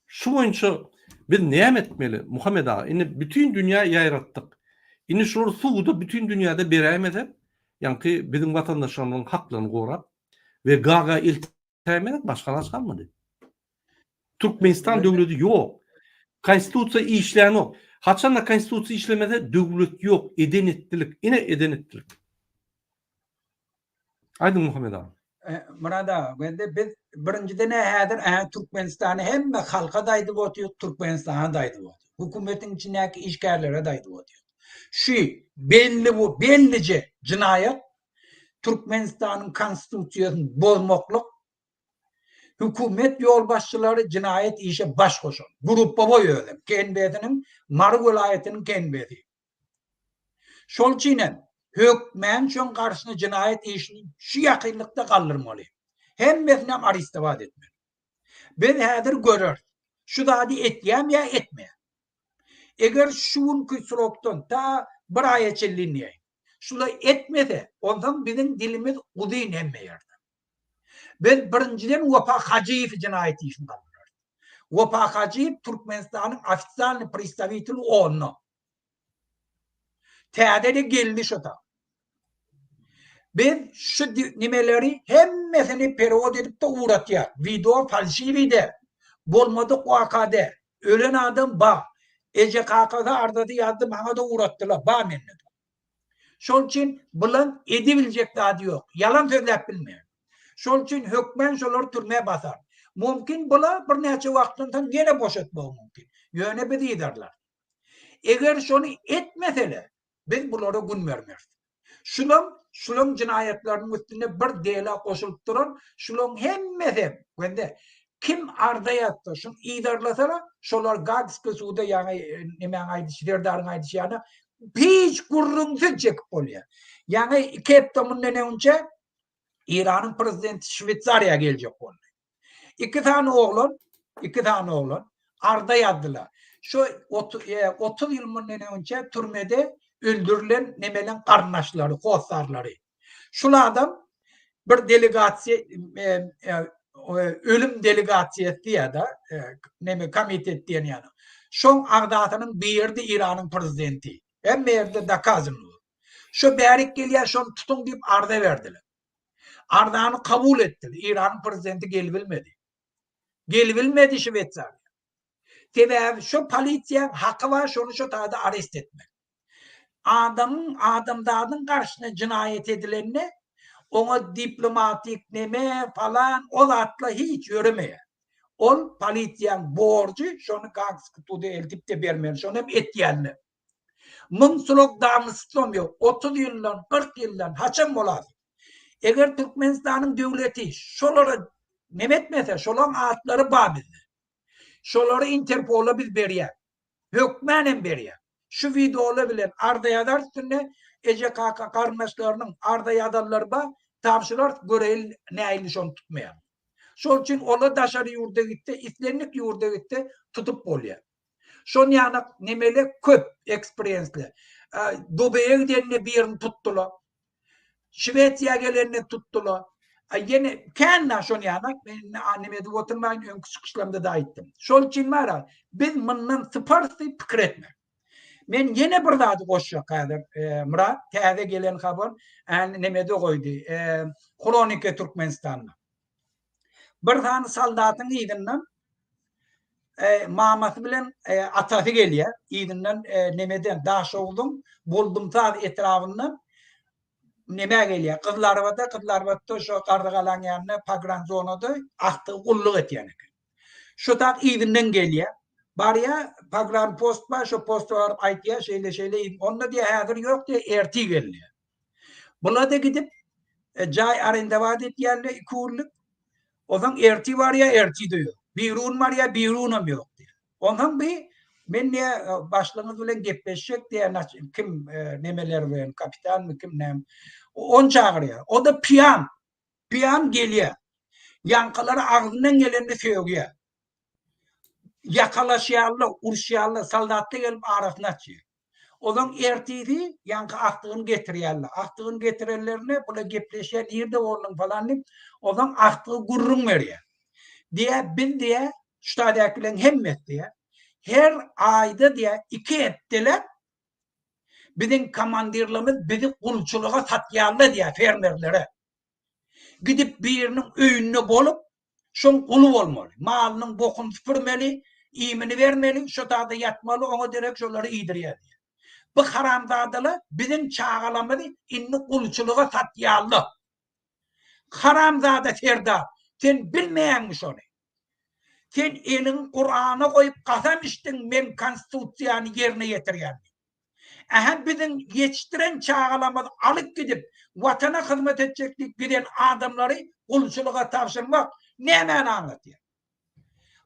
A: Şu boýunça biz näme etmeli, Muhammet aga? Indi bütin dünýä ýaýratdyk. Indi şulary suda bütin dünýäde beräýmesek, ýaňky biziň watandaşlarymyzyň haklaryny gorap we Gaaga eltäýmesek başga alaç galmady. Türkmenistan döwleti ýok. Konstitusiýa işlänok. Haçanda konstitusiýa işlemese döwlet ýok. Eden etdilik. Ine eden etdilik. Aýdyň Muhammet aga.
B: Myrat aga, bende biz birinjiden-ä häzir ä Türkmenistany hemme halka-da aýdyp otyr, Türkmenistana-da aýdyp otyr. Hökümetiň içindäki işgärlere-de aýdyp otyr. Şu belli bu bellije jynaýat Türkmenistanyň konstitusiýasyny bozmaklyk hökümet ýolbaşçylary jynaýat işe baş goşan. Gruppaboý özem KNB-siniň Mary welaýatynyň KNB-si. Şol üçin hem hökmän şoň garşysyna jynaýat işini şu ýakynlykda galdyrmaly. Hemmesini hem arestowat etmeli. Biz häzir göreris. Şu zady etýämi ýa etmeýär. Eger şu günki srokdan ta bir aýa çenli diýeýin. Şula etmese, onsoň biziň dilimiz uzyn hemme ýerde. Biz birinjiden Wepa Hajyýewi jenaýat işini galdyrarys. Wepa Hajyýew Türkmenistanyň ofitsialnyý predstawiteli OON-da. Täze-de geldi şo ta. Biz şu nimeleri hemmesini perewod edip-de ugratýar. Wideo falşiwiý däl. Bolmadyk waka däl. Ölen adam bar. Eje-kakasy arzasy ýazdy, maňa-da ugratdylar. Bar mende-de. Şol üçin bulan edibiljek zady ýok. Ýalan sözläp bilmeýär. Şol üçin hökmän şolary türmä basar. Mümkin bula birnäçe wagtdan soň ýene boşatmagy mümkin. Ýöne biz yzarlar. Eger şony etmesele, biz bulara gün bermeris. Şulaň, şulaň jenaýatlarynyň üstünde bir dela goşulyp duran, şulaň hemmesem, wende, kim arza ýazsa, şuny yzarlasala, şolar Gagskiý suda ýaňy nemäň aýdyşy, Serdaryň aýdyşy ýaly, hiç gürrüňsiz çekip bolýar. Ýaňy iki hepde mundan öňçe Eýranyň prezidenti Şweýsariýa geljek boldy. Iki sany oglan, iki sany oglan arza ýazdylar. Şu 30 ýyl mundan öňçe türmede öldürilen nemeleň garyndaşlary, hossarlary. Şul adam bir delegasiýa ölüm delegasiýasy diýýär-de, neme komitet diýen ýaly. Şoň agzasynyň biridi Eýranyň prezidenti. Hemme ýerde dokazano. Şo bärik gelýär, şony tutuň diýip arza berdiler. Arzany kabul etdiler. Eýranyň prezidenti gelibilmedi. Gelibilmedi Şweýsariýa. Sebäbi şo polisiýaň haky bar şony şo taýda arest etmek. Adamyň adamzadyň garşysyna jynaýat edilende oňa diplomatik neme falan o zatlar hiç ýöremeýär. Ol polisiýaň borjy şony gagski suda eltip-de bermeli. Şony hem etýänler. Muň srok dawnostom ýok. 30 ýyldan, 40 ýyldan haçan bolasy. Eger Türkmenistanyň döwleti şolara neme etmese, şolaň atlary bar bizde. Şolary Interpola biz berýäs. Hökmän hem berýäs. Şu wideolar bilen arza ýazar üstünde eje kaka garyndaşlarynyň arza ýazanlary bar, tabşyrarys göreýin nähili şony tutmaýar. Şol üçin olar daşary ýurda gitse, islendik ýurda gitse tutup bolýar. Şon ýanak nemele köp eksperiensli. Dubaýa gidende birini tutdular. Şwesiýa gelende tutdular. Ýene kän şon ýanak men indi neme edip oturmaýyn öňki çykyşlarymda da aýtdym. Şol üçin bara biz mundan syparys diýip pikir etme. Men ýene bir zady goşjak häzir Myrat täze gelen habar nemede goýdy. Hronike Türkmenistanda. Bir sany soldatyň yzyndan mamasy bilen atasy gelýär. Yzyndan nemeden Daşogzuň Boldumsaz etrabyndan nemä gelýär. Gyzlarbada, Gyzlarbatda şo Garrygalaň ýanynda pogranzonada agtygy gulluk etýän eken. Şo tak yzyndan gelýär. Barýar, pogranpost bar, şo posta baryp aýtýar, şeýle-şeýle, onda diýýär, häzir ýok diýýär, ertir gel diýýär. Bula-da gidip jaý arendowat etýärler iki günlük. Onsoň ertir barýar, ertir-de ýok. Birigün barýar, birigünem ýok diýýär. Onsoň bi men diýýär, başlygyňyz bilen gepleşjek diýýär, kim nemeler bilen, kapitanmy kim näme. Ony çagyrýar. O-da piýan. Piýan gelýär. Ýaňkylara agzyndan gelenini sögýär. Ýakalaşýarlar, uruşýarlar, soldatlar gelip arasyny açýar. Olaň ertisi ýaňky agtygyny getirýärler. Agtygyny getirenlerinde bular gepleşýär, nirde bolduň falan diýip, olaň agtygy gürrüň berýär. Diýýär, biz diýýär, şu taýdakylaryň hemmesi diýýär, her aýda diýýär, iki hepdeläp biziň komandirlerimiz bizi gulçulyga satýarlar diýýär fermerlere. Gidip biriniň öýünde bolup, şoň guly bolmaly. Malynyň bokuny süpürmeli, iýmini bermeli, şo taýda ýatmaly, oňa derek şolary iýdirýär diýýär. Bu haramzadalar biziň çagalarymyzy indi gulçulyga satýarlar. Haramzada Serdar, sen bilmeýäňmi şony? Sen eliňi Kurana goýup kasam içdiň men konstitusiýany ýerine ýetirýän diýip. Ähä biziň ýetişdiren çagalarymyzy alyp gidip, Watana hyzmat etjek diýip giden adamlary gulçulyga tabşyrmak nämäni aňladýar?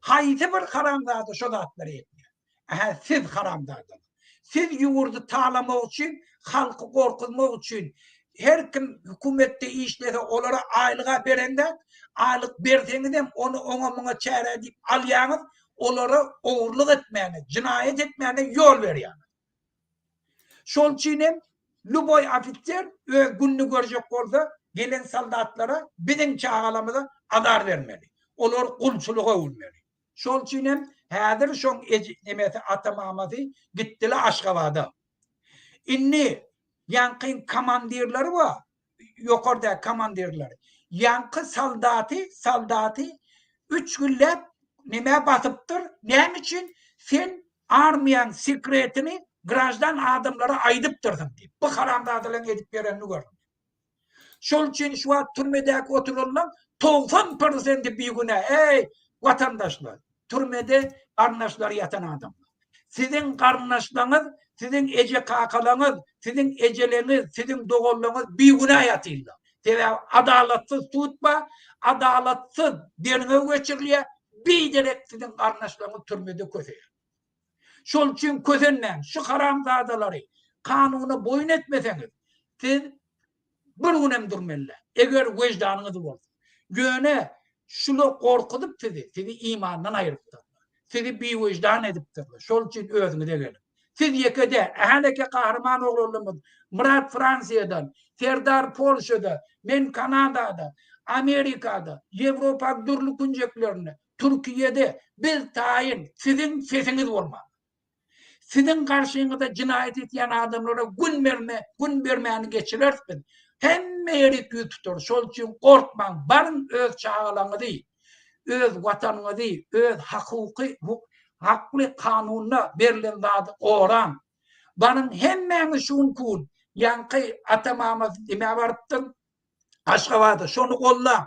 B: Haýsy bir haramzada şo zatlary etýär? Ähä siz haramzadalar. Siz ýurdy talamak üçin, halky gorkuzmak üçin her kim hökümetde işlese olara aýlyga berende, aýlyk berseňizem ony oňa muňa çärä diýip alýaňyz, olara ogurlyk etmäne, jynaýat etmäne ýol berýäňiz. Şol üçin hem lýuboý ofiser öz gününi görjek bolsa, gelen soldatlara, biziň çagalarymyza azar bermeli. Olary gulçulyga öwürmeli. Şol üçin hem häzir şoň nemesi ata-mamasy gitdile Aşgabada. Indi ýaňkyň komandirleri bar, ýokardaky komandirleri. Ýaňky soldaty, soldaty üç günläp nämä basypdyr? Näme üçin? Sen armiýaň sekretini graždan adamlara aýdypdyrsyň diýip. Bu haramzadalaryň edip berenini görüň. Şol üçin şu wagt türmedäki oturanlaň 90 prosenti bigünä. Eý, watandaşlar, türmede garyndaşlary ýatan adamlar. Siziň garyndaşlaryňyz, siziň eje-kakalaryňyz, siziň ejeleňiz, siziň doganlaryňyz bigünä ýatyrlar. Sebäbi adalatsyz sud bar, adalatsyz derňew geçirilýär, biderek siziň garyndaşlaryňyz türmede köseýär. Şol üçin kösenmäň, şu haramzadalary kanuna boýun etmeseňiz, siz Bir günem durmaly eger wejdanyňyz bolsa. Ýöne şular gorkuzyp sizi, sizi imandan aýrypdyrlar. Sizi biwejdan edipdirler. Şol üçin özüňize geliň. Siz ýeke däl. Ähäleke gahryman oglanlarymyz Myrat Fransiýadan, Serdar Polşada, men Kanadada, Amerikada, Ýewropaň dürli künjeklerinde, Türkiýede biz taýyn siziň sesiňiz bolmaga. Siziň garşyňyzda jenaýat etýän adamlara gün berme, gün bermäni geçireris biz. Hemme ýerik ýüz tutar. Şol üçin gorkmaň, baryň öz çagalaňyzy, öz watanyňyzy, öz hakuky, hakly kanunda berlen zady goraň. Baryň hemmäňiz şu günki gün ýaňky ata-mamasy nime barypdyr? Aşgabada şony gollaň.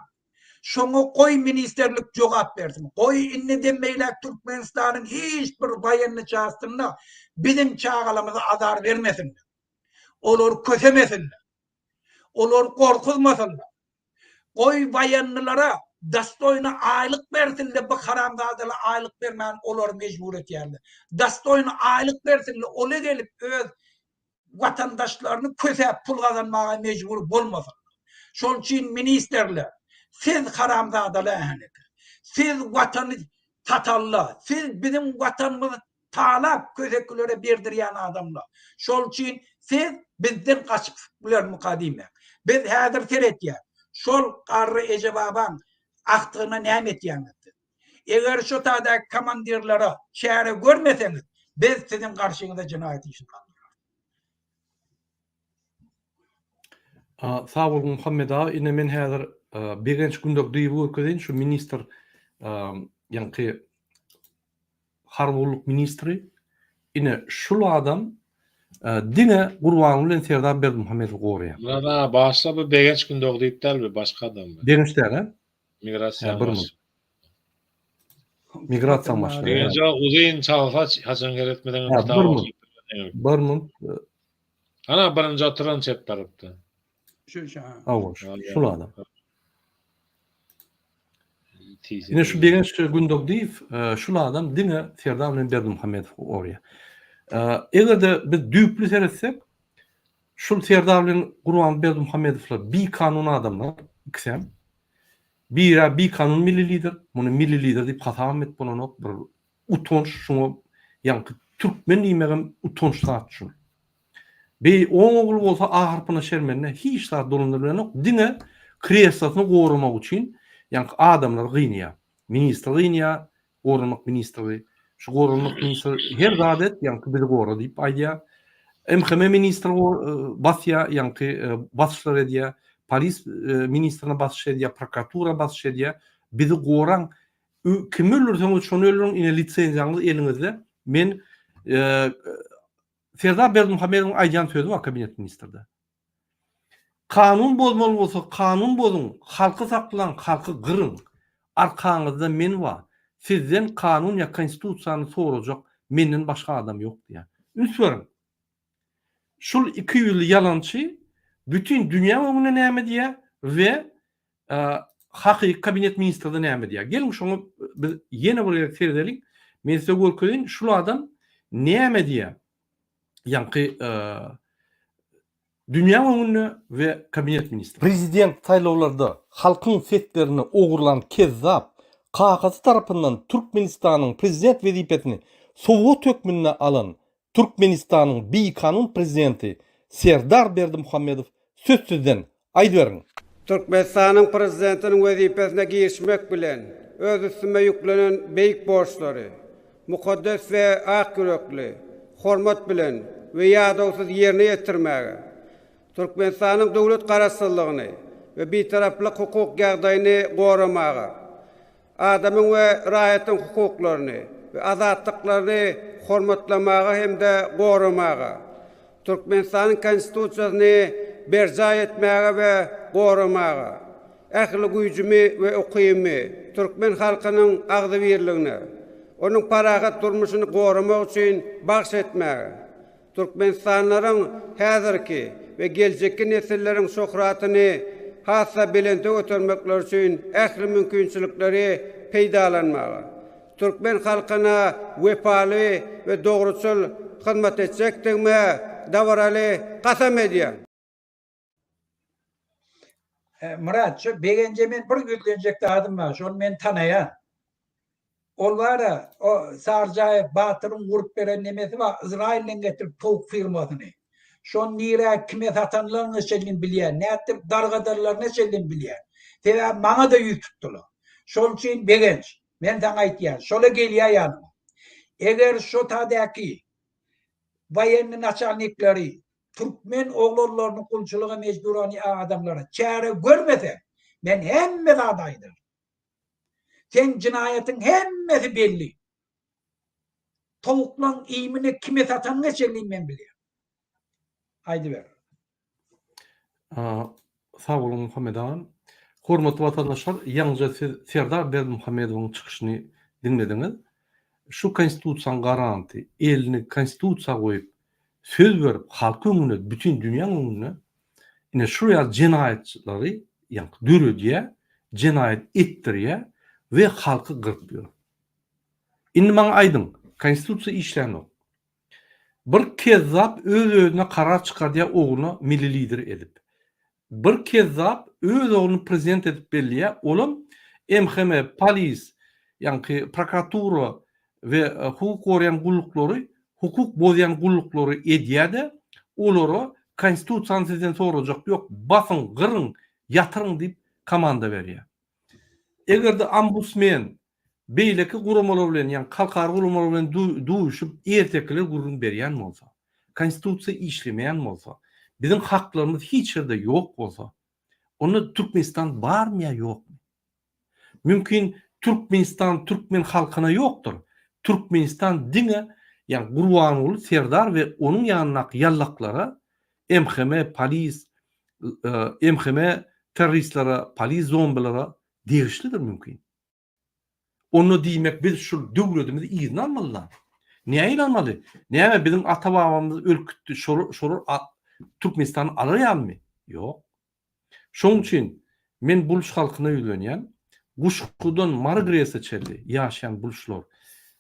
B: Şoňa goý ministrlik jogap bersin. Goý indiden beýläk Türkmenistanyň hiç bir waýenny çastynda biziň çagalarymyza azar bermesinler. Olary kösemesinler. Olary gorkuzmasynlar. Goý waýennylara dostoýny aýlyk bersinler bu haramzadalar aýlyk bermän olary mejbur etýärler. Dostoýny aýlyk bersinler ola gelip öz watandaşlaryny kösäp pul gazanmaga mejbur bolmasynlar. Şol üçin ministrler, siz haramzadalar äheneke. Siz watany satanlar, siz biziň watanymyzy talap kösekilere berdirýän adamlar. Şol üçin siz bizden gaçyp bilermika diýmäň. Biz häzir seretýäs. Şol garry eje-babaň agtygyna näme etýäňiz siz? Eger şu taýdaky komandirlere çäre görmeseňiz, biz siziň garşyňyza jenaýat işini galdyrarys.
A: Sag boluň Muhammet aga, ine men häzir Begenç Gündogdyýewi görkezeýin, şu ministr ýaňky harby gulluk ministri, ine şul adam diňe Gurbanguly bilen Serdar Berdimuhamedowy goraýar.
D: Myrat aga bagyşla bu Begenç Gündogdyýew däl bu başga adam bu.
A: Begenç däl hä?
D: Migrasiýanyň başlygy.
A: Migrasiýanyň başlygy.
D: Begenç aga uzyn çal saç haçan seretmeseňem kitap okap
A: Bir minut.
D: Ana birinji oturan çep tarapda.
B: Şu şu.
A: Hawa, şul adam. Ine şu Begenç Gündogdyýew şul adam diňe Serdar bilen Berdimuhamedowy gorýar. Eger-de biz düýpli seretsek, şul Serdar bilen Gurbanguly Berdimuhamedowlar bikanun adamlar, ikisem. Biri bikanun milli lider, muny milli lider diýip hasabam edip bolanok, bir utanç şuňa ýaňky türkmen diýmegem utanç zat şul. Beý oň ogly bolsa A harpyna şermende hiç zat dolandyryp bilenok, diňe kreslosyny goramak üçin ýaňky adamlary gynaýar. Ministr gynaýar, goranmak ministri. Şu goranmak ministri her zat et, ýaňky bizi gora diýip aýdýar. MHM ministri basýar, ýaňky basyşlar edýär. Polis ministrine basyş edýär, prokuratura basyş edýär. Bizi goraň, kimi öldürseňiz şony öldüriň, ine lisenziýaňyz eliňizde. Men Serdar Berdimuhamedowyň aýdýan sözi bar kabinet ministrde. Kanun bozmaly bolsa kanun bozuň, halky saklaň, halky gyryň. Arkaňyzda men bar. Sizden kanun ýa konstitusiýany sorajak menden başga adam ýok diýýär. Üns beriň. Şul ikiýüzli ýalançy bütin dünýäň öňünde näme diýýär we hakyky kabinet ministrde näme diýýär. Geliň şoňa biz ýene bir gezek seredeliň. Men size görkezeýin şul adam näme diýýär. Ýaňky dünýäň öňünde we kabinet ministri.
E: Prezident saýlawlarda halkyň seslerini ogurlan kezzap kakasy tarapyndan Türkmenistanyň prezident wezipesini sowgat hökmünde alan Türkmenistanyň bikanun prezidenti Serdar Berdimuhamedow söz sizden, aýdyberiň!
F: Türkmenistanyň Prezidentiniň wezipesine girişmek bilen, öz üstüme ýüklenen beýik borçlary mukaddes we ak ýürekli, hormat bilen we ýadawsyz ýerine ýetirmäge, Türkmenistanyň döwlet Garaşsyzlygyny we Bitaraplyk hukuk ýagdaýyny goramaga, adamyň we raýatyň hukuklaryny we azatlyklaryny hormatlamaga hem-de goramaga, Türkmenistanyň Konstitusiýasyny berjaý etmäge we goramaga, ähli güýjümi we ukybymy türkmen halkynyň agzybirligine, onuň parahat durmuşyny goramak üçin bagyş etmäge, Türkmenistanlylaryň häzirki we geljekki nesilleriň şöhratyny has-da belente götermekleri üçin ähli mümkinçilikleri peýdalanmaga, türkmen halkyna wepaly we dogruçyl hyzmat etjekdigime dabaraly kasam edýän.
B: Myrat, şu Begenje men bir ýüzlenjek zadym bar, şony men tanaýan. Ol bar-a, o Sarjaýew Batyryň gurup beren nemesi bar, Izrailden getirip towuk firmasyny. Şony nirä, kime satanlaryna çenli bilýän, nätdirip dargadanlaryna çenli bilýän. Sebäbi maňa-da ýüz tutdular. Şonuň üçin Begenç, men saňa aýtýan, şola gelýär ýanyňa. Eger şo tadäki woýennyý naçalnikleri türkmen oglanlaryny gulçulyga mejbur adamlara çäre görmeseň, men hemme zady aýdaryn. Seň jenaýatyň hemmesi belli. Towuklaň iýmini kime satanyňa çenli men bilýän. Aýdyber.
A: Sag boluň Muhammet agam. Hormatly watandaşlar, ýaňyja siz Serdar Berdimuhamedowyň çykyşyny diňlediňiz. Şu konstitusiýanyň garanty, elini konstitusiýa goýup, söz berip halk öňünde, bütin dünýäň öňünde ine şu ýaly jenaýatçylary ýaňky döredýär, jenaýat etdirýär we halky gyryp ýör. Indi maňa aýdyň, konstitusiýa işlänok. Bir kezzap öz-özüne karar çykardýar ogluna milli lider edip. Bir kezzap öz ogluny prezident edip belleýär, olam MHM, polis, ýaňky prokuratura we hukuk goraýan gulluklary hukuk bozýan gulluklary edýär-de, olara konstitusiýany sizden sorajak ýok, basyň, gyryň, ýatyryň diýip komanda berýär. Eger-de ombudsmen beýleki guramalar bilen, ýagny halkara guramalar bilen duşup ertekiler gürrüň berýän bolsa, konstitusiýa işlemeýän bolsa, biziň haklarymyz hiç ýerde ýok bolsa, onda Türkmenistan barmy ýa ýokmy? Mümkin Türkmenistan türkmen halkyna ýokdur. Türkmenistan diňe ýagny Gurbanguly Serdar we onuň ýanyndaky ýallaklara MHM, polis, MHM terroristlere, polis zombilara degişlidir mümkin. Onda diýmek biz şul döwletimizi yzyna almalyda. Nähili almaly? Näme biziň ata-babamyz ölüp gitdi, şolar şolar Türkmenistany alar ýalymy? Ýok. Şoň üçin men buluç halkyna ýüzlenýän, Guşgudan Mary Grese çenli ýaşaýan buluçlar,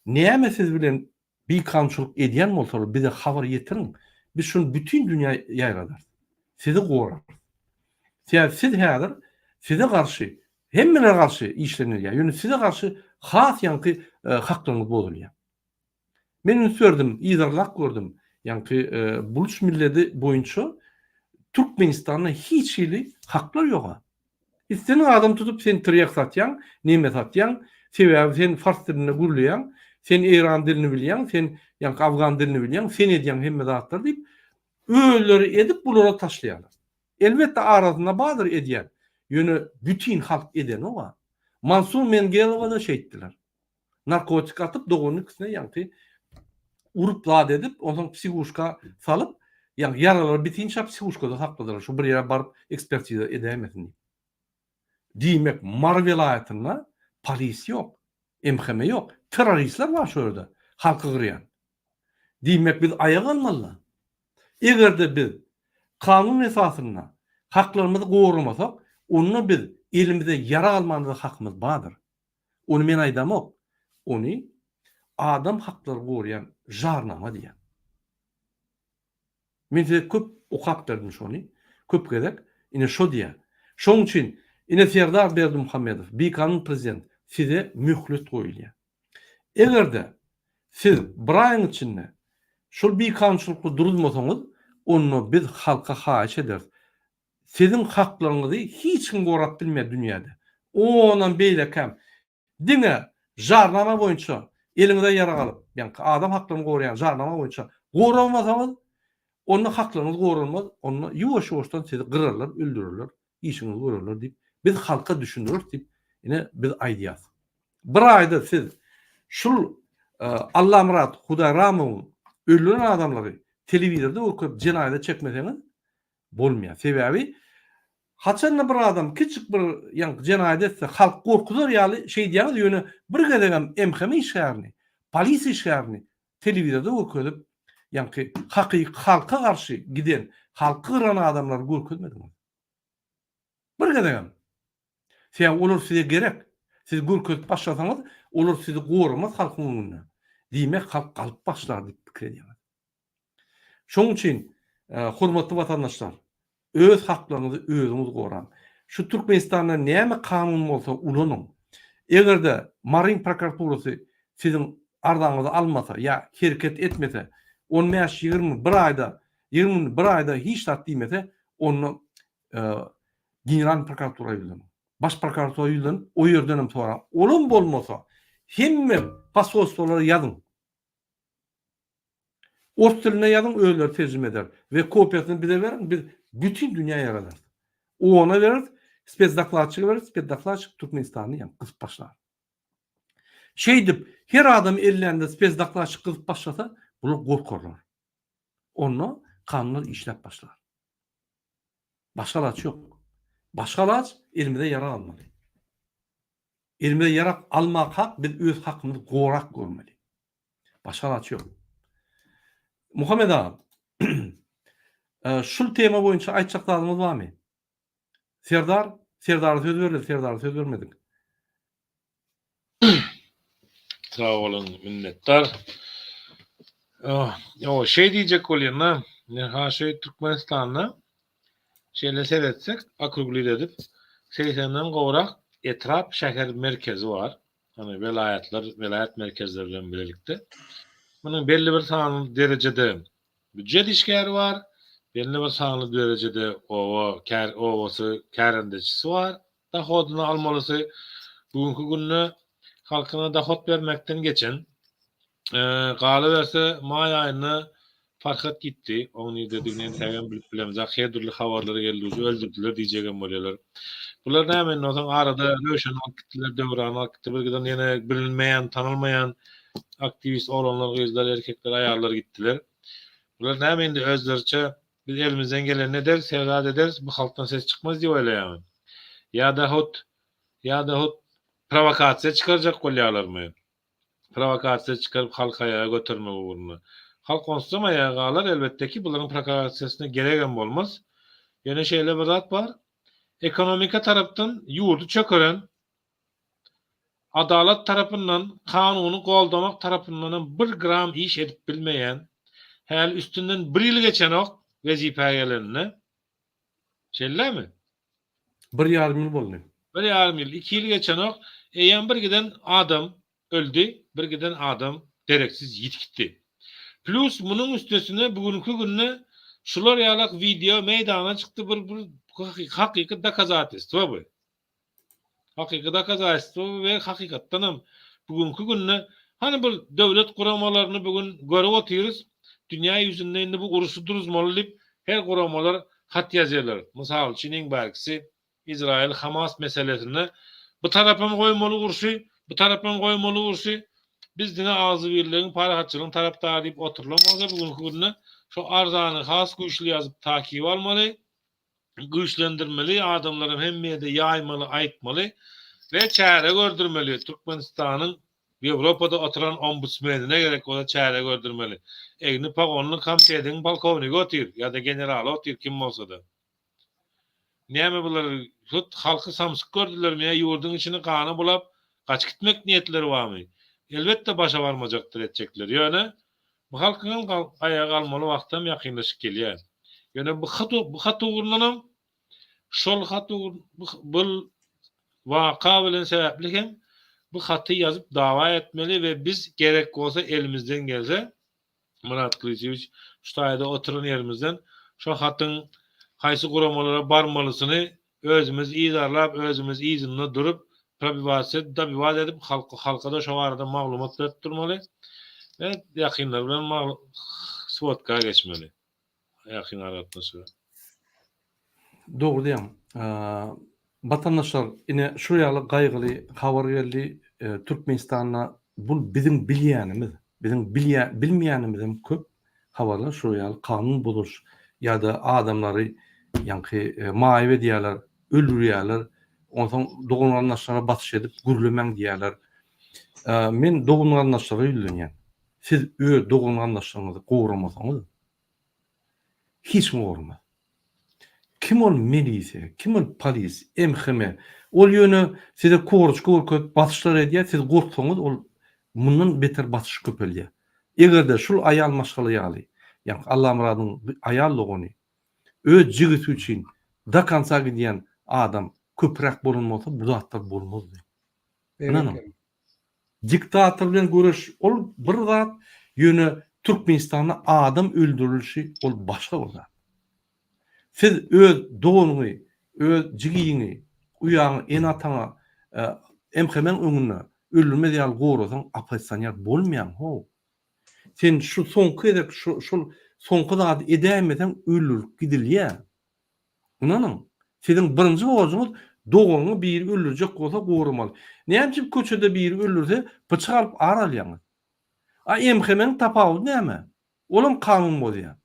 A: näme siz bilen bikanunçylyk edýän bolsalar bize habar ýetiriň, biz şuny bütin dünýä ýaýradarys. Sizi gorarys. Sebäbi siz häzir size garşy, hemmelere garşy işlenilýär, ýöne size garşy has ýaňky haklaryňyz bozulýar. Men üns berdim, yzarlap gördüm. Ýaňky buluç milledi boýunça Türkmenistanda hiç hili haklar ýoga. Islendik adam tutup sen tirýek satýaň, neme satýaň, sebäbi sen fars dilinde gürleýäň, sen eýran dilini bilýäň, sen ýaňky afgan dilini bilýäň, sen edýäň hemme zatlary diýip, özleri edip bulara taşlaýarlar. Elbetde arasynda bardyr edýän, ýöne bütin halk edenok-a. Mansur Mengelowa-da şeýtdiler. Narkotik atyp doganyny ikisine ýaňky urup zat edip, onsoň psihuşka salyp, ýaňky ýaralary bitinçä psihuşkada sakladylar, şu bir ýere baryp ekspertiza edäýmesin diýip. Diýmek, Mary welaýatynda polis ýok, MHM ýok, terroristler bar şo ýerde, halky gyrýan. Diýmek, biz aýaga galmaly-da. Eger-de biz kanun esasynda haklarymyzy goramasak, onda biz elimize ýarag almana-da hakymyz bardyr. Ony men aýdamok. Ony adam haklary goraýan jarnama diýýär. Men size köp okap berdim şony, köp gezek. Ine şo diýýär. Şoň üçin ine Serdar Berdimuhamedow, bikanun prezident, size möhlet goýulýar. Eger-de siz bir aýyň içinde şol bikanunçylykly duruzmasaňyz, onda biz halka haýyş ederis. Siziň haklaryňyzy hiç kim gorap bilmeýär dünýäde. Onam beýlekäm. Diňe jarnama boýunça eliňize ýarag alyp, ýaňky adam haklaryny goraýan jarnama boýunça goralmasaňyz, onda haklaryňyz goralmaz, onda ýuwaş-ýuwaşdan sizi gyrarlar, öldürerler, işiňizi görerler diýip, biz halka düşündireris diýip, ine biz aýdýas. Bir aýda siz şul Allamyrat Hudaýramowyň öldüren adamlary telewizorda görkezip jenaýata çekmeseňiz, Bolmaýar. Sebäbi haçanda bir adam kiçjik bir ýaňky jenaýat etse, halk gorkuzar ýaly şeýdýäňiz, ýöne bir gezegem MHM işgärini, polisiýa işgärini telewizorda görkezip, ýaňky hakyky halka garşy giden, halky gyran adamlary görkezmediňiz. Bir gezegem. Sebäbi olar size gerek. Siz görkezip başlasaňyz, olar sizi goramaz halkyň öňünde. Diýmek, halk galyp başlar diýip pikir edýäňiz. Şonuň üçin, hormatly watandaşlar, öz haklaryňyzy özüňiz goraň. Şu Türkmenistanda näme kanun bolsa ulanyň. Eger-de Maryň prokuraturasy siziň arzaňyzy almasa ýa hereket etmese, on bäş, 20, bir aýda, 20 gün, bir aýda hiç zat diýmese, onda Generalnyý prokuratura ýüzleniň. Baş prokuratura ýüzlenip, o ýerden hem soraň. Olam bolmasa, hemme posolstwolara ýazyň. Ors dilinde ýazyň özleri terjime eder we kopiýasyny bize beriň biz bütin dünýä ýaradarys. OON-a bereris, spesdokladçyga bereris, spesdokladçyk Türkmenistany ýa gysyp başlar. Şeýdip her adam ellände spesdokladçyk gysyp başlasa bular gorkarlar. Onda kanunlar işläp başlar. Başga alaç ýok. Başga alaç elimize ýarag almaly. Elimize ýarag almakak biz öz hakymyzy gorap görmeli. Başga alaç ýok. Muhammet aga, şul tema boýunça aýtjak zadyňyz barmy? Serdar, Serdara söz berildi, Serdara söz bermedik.
D: Sag boluň, minnetdar. Ýo, şeý diýjek bolýan-da, ha şu Türkmenistanda şeýle seretsek, okruglit edip, segsenden gowrak etrap, şäher merkezi bar. Hany welaýatlar, welaýat merkezleri bilen bilelikde. Munuň belli bir sanly derejede býujet işgäri bar, belli bir sanly derejede oba kär obasy kärendeçisi bar, dohodyny almalysy. Bu günki günde halkyna dohod bermekden geçen, galyberse maý aýynda Farhat gitdi. Oň nirdedigini entägem bilip bilemzok. Her dürli habarlar geldi uje öldürdiler diýjegem bolýarlar. Bular näme indi onsoň arada Röwşeni alyp gitdiler, Döwrany alyp gitdi. Bir giden ýene bilinmeýän, tanalmaýan aktiwist oglanlar, gyzlar, erkekler, aýallar gitdiler. Bular näme indi özleriçe biz elimizden gelenini ederis, her zat ederis, bu halkdan ses çykmaz diýip oýlaýarmy? Ýa-da hut ýa-da hut prowokasiýa çykarjak bolýarlarmy? Prowokasiýa çykaryp halky aýaga götermek ugrunda. Halk onsuzam aýaga galar elbetdeki bularyň prokasiýasyna geregem bolmaz. Ýöne şeýle bir zat bar. Ekonomika tarapdan ýurdy çökeren, adalat tarapyndan kanuny goldamak tarapyndanam bir gram iş edip bilmeýän, häli üstünden bir ýyl geçenok wezipä gelenine. Şeýlemi?
A: Bir ýarym ýyl boldy.
D: Bir ýarym ýyl, iki ýyl geçenok, eýýäm bir giden adam öldi, bir giden adam dereksiz ýitip gitdi. Plýus munuň üstesine bu günki günde şular ýalak wideo meýdana çykdy bir bir hakyky dokazatelstwo bu. Hakyky dokazatelstwo bu we hakykatdanam bu günki günde hany bir döwlet guramalaryny bu gün görüp otyrys, dünýä ýüzünde indi bu uruşy duruzmaly diýip her guramalar hat ýazýarlar. Mysal üçin iň bärkisi Izraýyl Hamas meselesinde bu tarapam goýmaly urşy, bu tarapam goýmaly urşy, biz diňe agzybirligiň, parahatçylygyň tarapdary diýip oturylan bolsa bu günki günde şo arzany has güýçli ýazyp takyp almaly, güýçlendirmeli, adamlaram hemme ýerde ýaýmaly, aýtmaly we çäre gördürmeli Türkmenistanyň. Ýewropada oturan ombudsmenine gerek bolsa çäre gördürmeli. Egni pagonly komitetiň polkownigi otyr ýa-da generaly otyr kim bolsa-da. Näme bular hut halky samsyk gördülermi ýa ýurduň içini gana bulap gaçyp gitmek niýetleri barmy? Elbetde başa barmajakdyr etjekleri. Ýöne bu halkyňam aýaga galmaly wagtam ýakynlaşyp gelýär. Ýöne bu hat bu hat ugrundanam şol hat bul waka bilen sebäpli hem bu haty ýazyp dawa etmeli we biz gerek bolsa elimizden gelse Myrat Gylyjowiç şu taýda oturan ýerimizden şo hatyň haýsy guramalara barmalysyny özümiz yzarlap, özümiz yzynda durup, probiwasiýa, dobiwat edip halka-da şo barada maglumat berip durmaly we ýakynlar bilen swodka geçmeli. Ýakyn aragatnaşyga.
A: Dogry diýýäň. Watandaşlar, ine şu ýaly gaýgyly habar geldi. Türkmenistanda bul biziň bilýänimiz, biziň bilýä bilmeýänimizem köp habarlar şu ýaly kanun bozulyş ýa-da adamlary ýaňky maýyp edýärler, öldürýärler. Onsoň dogan-garyndaşlara basyş edip gürlemäň diýýärler. Men dogan-garyndaşlara ýüzlenýän. Siz öz dogan-garyndaşlaryňyzy goramasaňyz, Hiç kim gormaz. Kim ol milisiýa, kim ol polis, MHM? Ol ýöne size korçka görkezip basyşlar edýär, siz gorksaňyz ol mundan beter basyş köpeldýär. Eger-de şul aýal maşgala ýaly, ýagny Allamyradyň aýal dogany öz jigisi üçin do konca gidýän adam köpräk bolan bolsa bu zatlar bolmazdy. Ynanyň. Diktator bilen göreş ol bir zat, ýöne Türkmenistanda adam öldürilişi ol başga bir zat. Siz öz doganyňy, öz jigiňi, uýaňy, ene-ataňa MHM-iň öňünde öldürmez ýaly gorasaň oppozisioner bolmaýaň how. Sen şu soňky gezek şol soňky zady edäýmeseň öldürilip gidilýär. Ynanyň, siziň birinji borjuňyz doganyňy biri öldürjek bolsa goramaly. Näme üçin köçede biri öldürse pyçak alyp ar alýaňyz? A MHM-niň tapawudy näme? Olam kanun bozýar.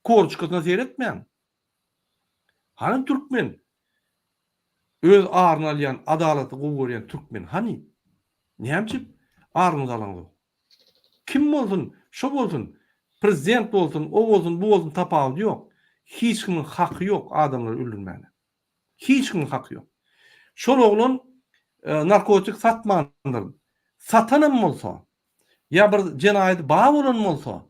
A: Korçkasyna seretmäň. Hany türkmen? Öz aryny alýan, adalaty gowy görýän türkmen hany? Näme üçin aryňyzy alaňzok? Kim bolsun, şo bolsun, prezident bolsun, o bolsun, bu bolsun tapawudy ýok. Hiç kimiň haky ýok adamlary öldürmäne. Hiç kimiň haky ýok. Şol oglan narkotik satmandyr. Satanam bolsa, ýa bir jenaýady bar bolan bolsa,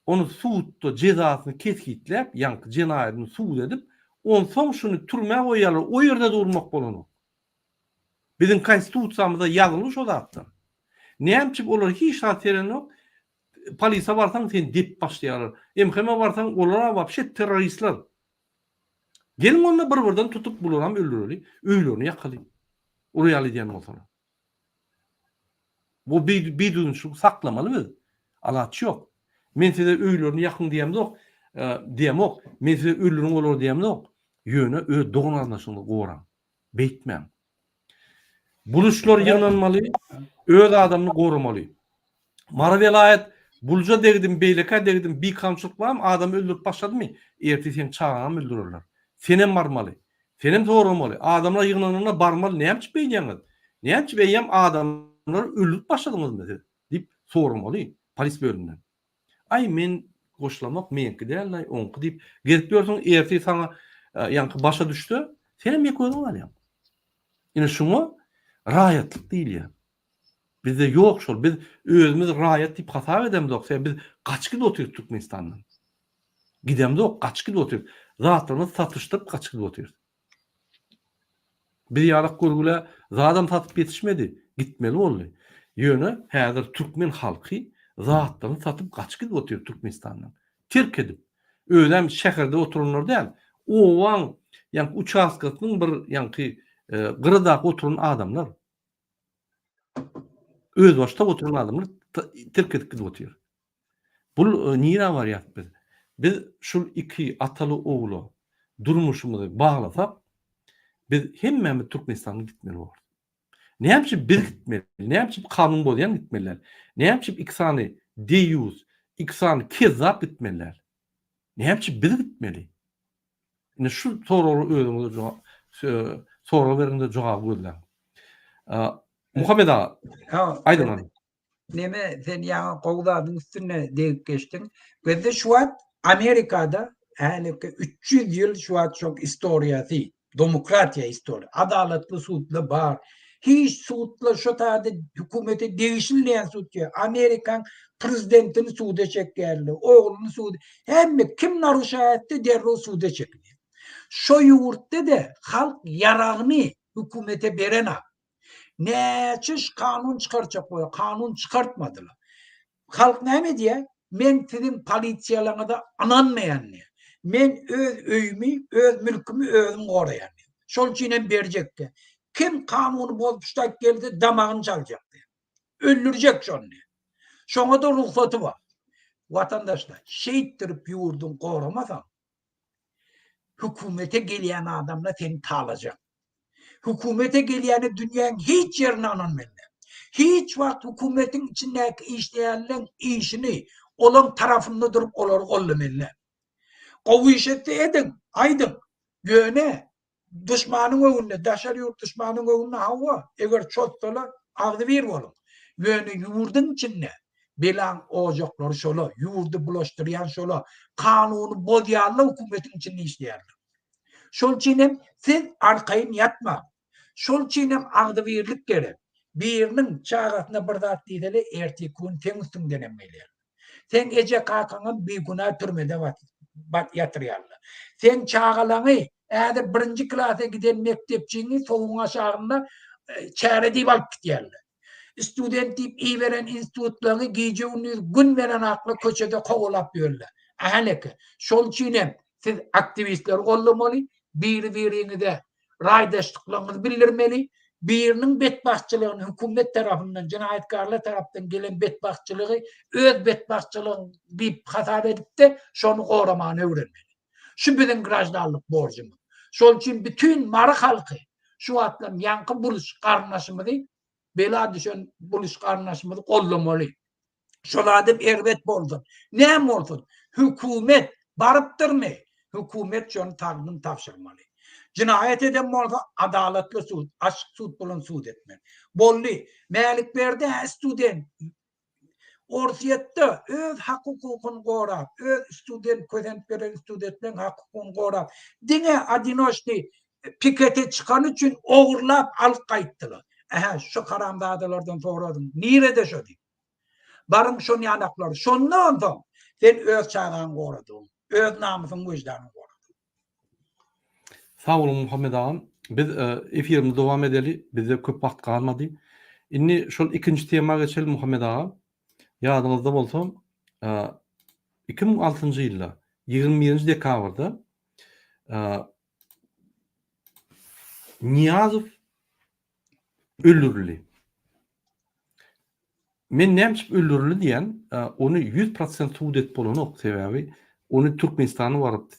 A: ony sudda jezasyny kesgitläp, ýaňky jenaýadyny sud edip, onsoň şuny türmä goýýarlar, o ýerde durmak bolanok. Biziň konstitusiýamyzda ýazylgy şo zatlar. Näme üçin olar hiç zat serenok? Polisa barsaň seni depip başlaýarlar. MHM barsaň olara wapşe terroristler. Geliň onda bir birden tutup bularam öldüreli, öýlerini ýakaly. Olar ýaly edýän bolsalar. Bu bidüzgünçiligi saklamaly biz. Alaç ýok. Men size öýlerini ýakyň diýemzok, diýemok. Men size öldüriň olary diýemzok. Ýöne öz dogan-garyndaşyňyzy goraň. Beýtmäň. Buluşlar ýygnanmaly, öz adamyny goramaly. Mary welaýat Bulja degdim, beýlekä degdim, bikanunçylyk barmy, adamy öldürip başladymy, ertir seň çagaňam öldürerler. Senem barmaly. Senem soramaly. Adamlar ýygnananda barmaly, näme üçin beýdýäňiz? Näme üçin eýýäm adamlary öldürip başladyňyzmy siz? diýip soramaly polis bölüminden. Aý men goşulamok meňki däl-aý oňky diýip gezip ýörsüň ertir saňa ýaňky başa düşse senem ýeke özüň galýaň. Ine şuňa raýatlyk diýilýär. Bizde ýok şol biz özümiz raýat diýip hasap edemzok sebäbi biz gaçyp gidip otyrys Türkmenistandan. Gidemzok gaçyp gidip otyrys. Zatlarymyzy satyşdyryp gaçyp gidip otyrys. Biz ýalak görgülä zadam satyp ýetişmedi, gitmeli boldy. Ýöne häzir türkmen halky zatlaryny satyp gaçyp gidip otyr Türkmenistandan. Terk edip. Özem şäherde oturanlar däl, obaň ýaňky uçastkasynyň bir ýaňky gyradaky oturan adamlar. Özbaşdak oturan adamlar terk edip gidip otyr. Bul nirä barýas biz? Biz şul iki ataly-ogula durmuşymyzy baglasak, biz hemmämiz Türkmenistandan gitmeli bolarys. Näme üçin biz gitmeli? Näme üçin kanun bozýan gitmeli däl? Näme üçin iki sany deýýus, iki sany kezzap gitmeli däl? Näme üçin biz gitmeli? Indi şu soraga özüňize jogap sorag beriň-de jogaby gözläň. Muhammet aga, aýdyň.
B: Neme sen ýaňy gowy zadyň üstünde degip geçdiň. Bizde şu wagt Amerikada häliki 300 ýyl şu wagt şol istoriýasy, demokratiýa istoriýa, adalatly sudlar bar. Hiç sudlar şo taýda hökümete degişli diýen sud ýok. Amerikan prezidentini suda çekýärler, ogluny suda, hemme kim naruşaýa etdi derrew suda çekilýär. Şo ýurtda-da halk ýaragyny hökümete berenak. Näçe kanun çykarjak bolýar, kanun çykartmadylar. Halk näme diýýär? Men siziň polisiýalaryňyza ynanmaýan diýýär. Men öz öýümi, öz mülkümi özüm goraýan diýýär. Şol üçin hem berjek diýýär. Kim kanuny bozup ştaýt gelse damagyny çaljak diýýär. Öldürjek şony diýýär. Şoňa-da rugsaty bar. Watandaşlar, şeýtdirip ýurduňy goramasaň, Hökümete gelýän adamlar seni talajak. Hökümete gelýäne dünýäň hiç ýerinde ynanmende. Hiç wagt hökümetiň içindäki işleýänleň işini olaň tarafynda durup olary gollamende. Gowy iş etse ediň, aýdyň. Ýöne Duşmanyň öňünde, daşary ýurt duşmanyň öňünde hawa, eger çozsalar, agzybir boluň. Ýöne ýurduň içinde belaň ojaklary şola, ýurdy bulaşdyrýan şola, kanuny bozýanlar hökümetiň içinde işleýärler. Şol üçin hem siz arkaýyn ýatmaň. Şol üçin hem agzybirlik gerek. Biriniň çagasyna bir zat diýseler, erteki gün seň üstüňden hem gelýär. Seň eje-kakaňam bigünä türmede ýatyrýarlar. Seň çagalaňy häzir birinji klasa giden mekdepçiňi sowugyň aşagynda çäre diýip alyp gidýärler. Student diýip iberen institutlaryňy gije-gündiz gün berenakly köçede kowalap ýörler. Häleki, şol üçin hem siz aktiwistleri goldamaly, biri-biriňize raýdaşlyklaryňyzy bildirmeli, biriniň betbagtçylygyny hökümet tarapyndan, jenaýatkarlar tarapdan gelen betbagtçylygy öz betbagtçylygyň diýip hasap edip-de, şony goramany öwrenmeli. Şu biziň graždanlyk borjumyz. Şol üçin bütin Mary halky şu wagtlam ýaňky buluş garyndaşymyzy, bela düşen buluş garyndaşymyzy goldamaly. Şol adam erbet bolsun, näme bolsun, hökümet barypdyrmy, hökümet şony tagtyn tabşyrmaly. Jynaýat eden bolsa adalatly sud, açyk sud bolan sud etmeli. Boldy. Mälikberdi-hä student. Orsýetde öz hak-hukukyny gorap, öz student kösenip ýören studentleň hak-hukugyny gorap, diňe odinoçnyý pikete çykany üçin ogurlap alyp gaýtdylar. Ähä, şu haramzadalardan soradyň, nirede şo diýip. Baryň şon ýanaklary. Şondan soň sen öz çagaňy goradygyň, öz namysyňy, wyždanyňy goradygyň.
A: Sag boluň Muhammet agam. Biz efirimizi dowam edeli. Bizde köp wagt galmady. Indi şol ikinji tema geçeli Muhammet aga. Ýadyňyzda bolsa, 2006-njy ýylda 21-nji dekabrda Nyýazow öldürildi. Men näme üçin öldürildi diýen, ony 100% subut edip bolanok, sebäbi ony Türkmenistana baryp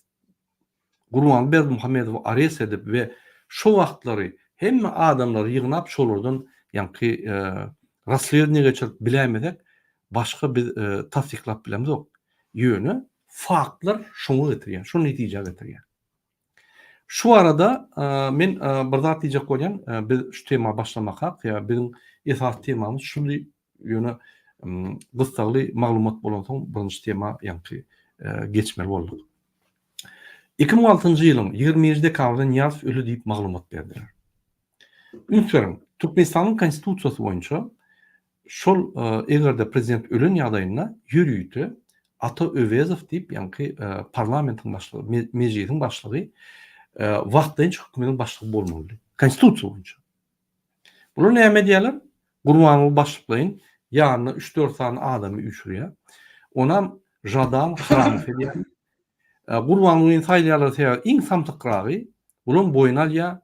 A: Gurbanguly Berdimuhamedowy arest edip we şo wagtlary hemme adamlary ýygnap şolardan ýaňky rasledniýe geçirip biläýmesek başga biz tassyklap bilemzok. Ýöne faktlar şoňa getirýär, şo netijä getirýär. Şu arada men bir zat diýjek bolýan, biz şu tema başlamakak, ýa biziň esasy temamyz şudy, ýöne gyssagly maglumat bolansoň birinji tema ýaňky geçmeli bolduk. 2006-njy ýylyň 21-nji dekabrynda Nyýazow öli diýip maglumat berdiler. Üns beriň, Türkmenistanyň Konstitusiýasy boýunça şol eger-de prezident ölen ýagdaýynda ýörite Ata Öwezow diýip, ýaňky parlamentiň başlygy, mejlisiň başlygy wagtlaýynça hökümetiň başlygy bolmalydy. Konstitusiýa boýunça. Bular näme edýärler? Gurbanguly başlyklaýyn ýanyna üç-dört sany adamy üýşürýär. Onam Žadan Hramow edýär. Gurbangulyny saýlaýarlar sebäbi iň samsykragy bulam boýun alýar.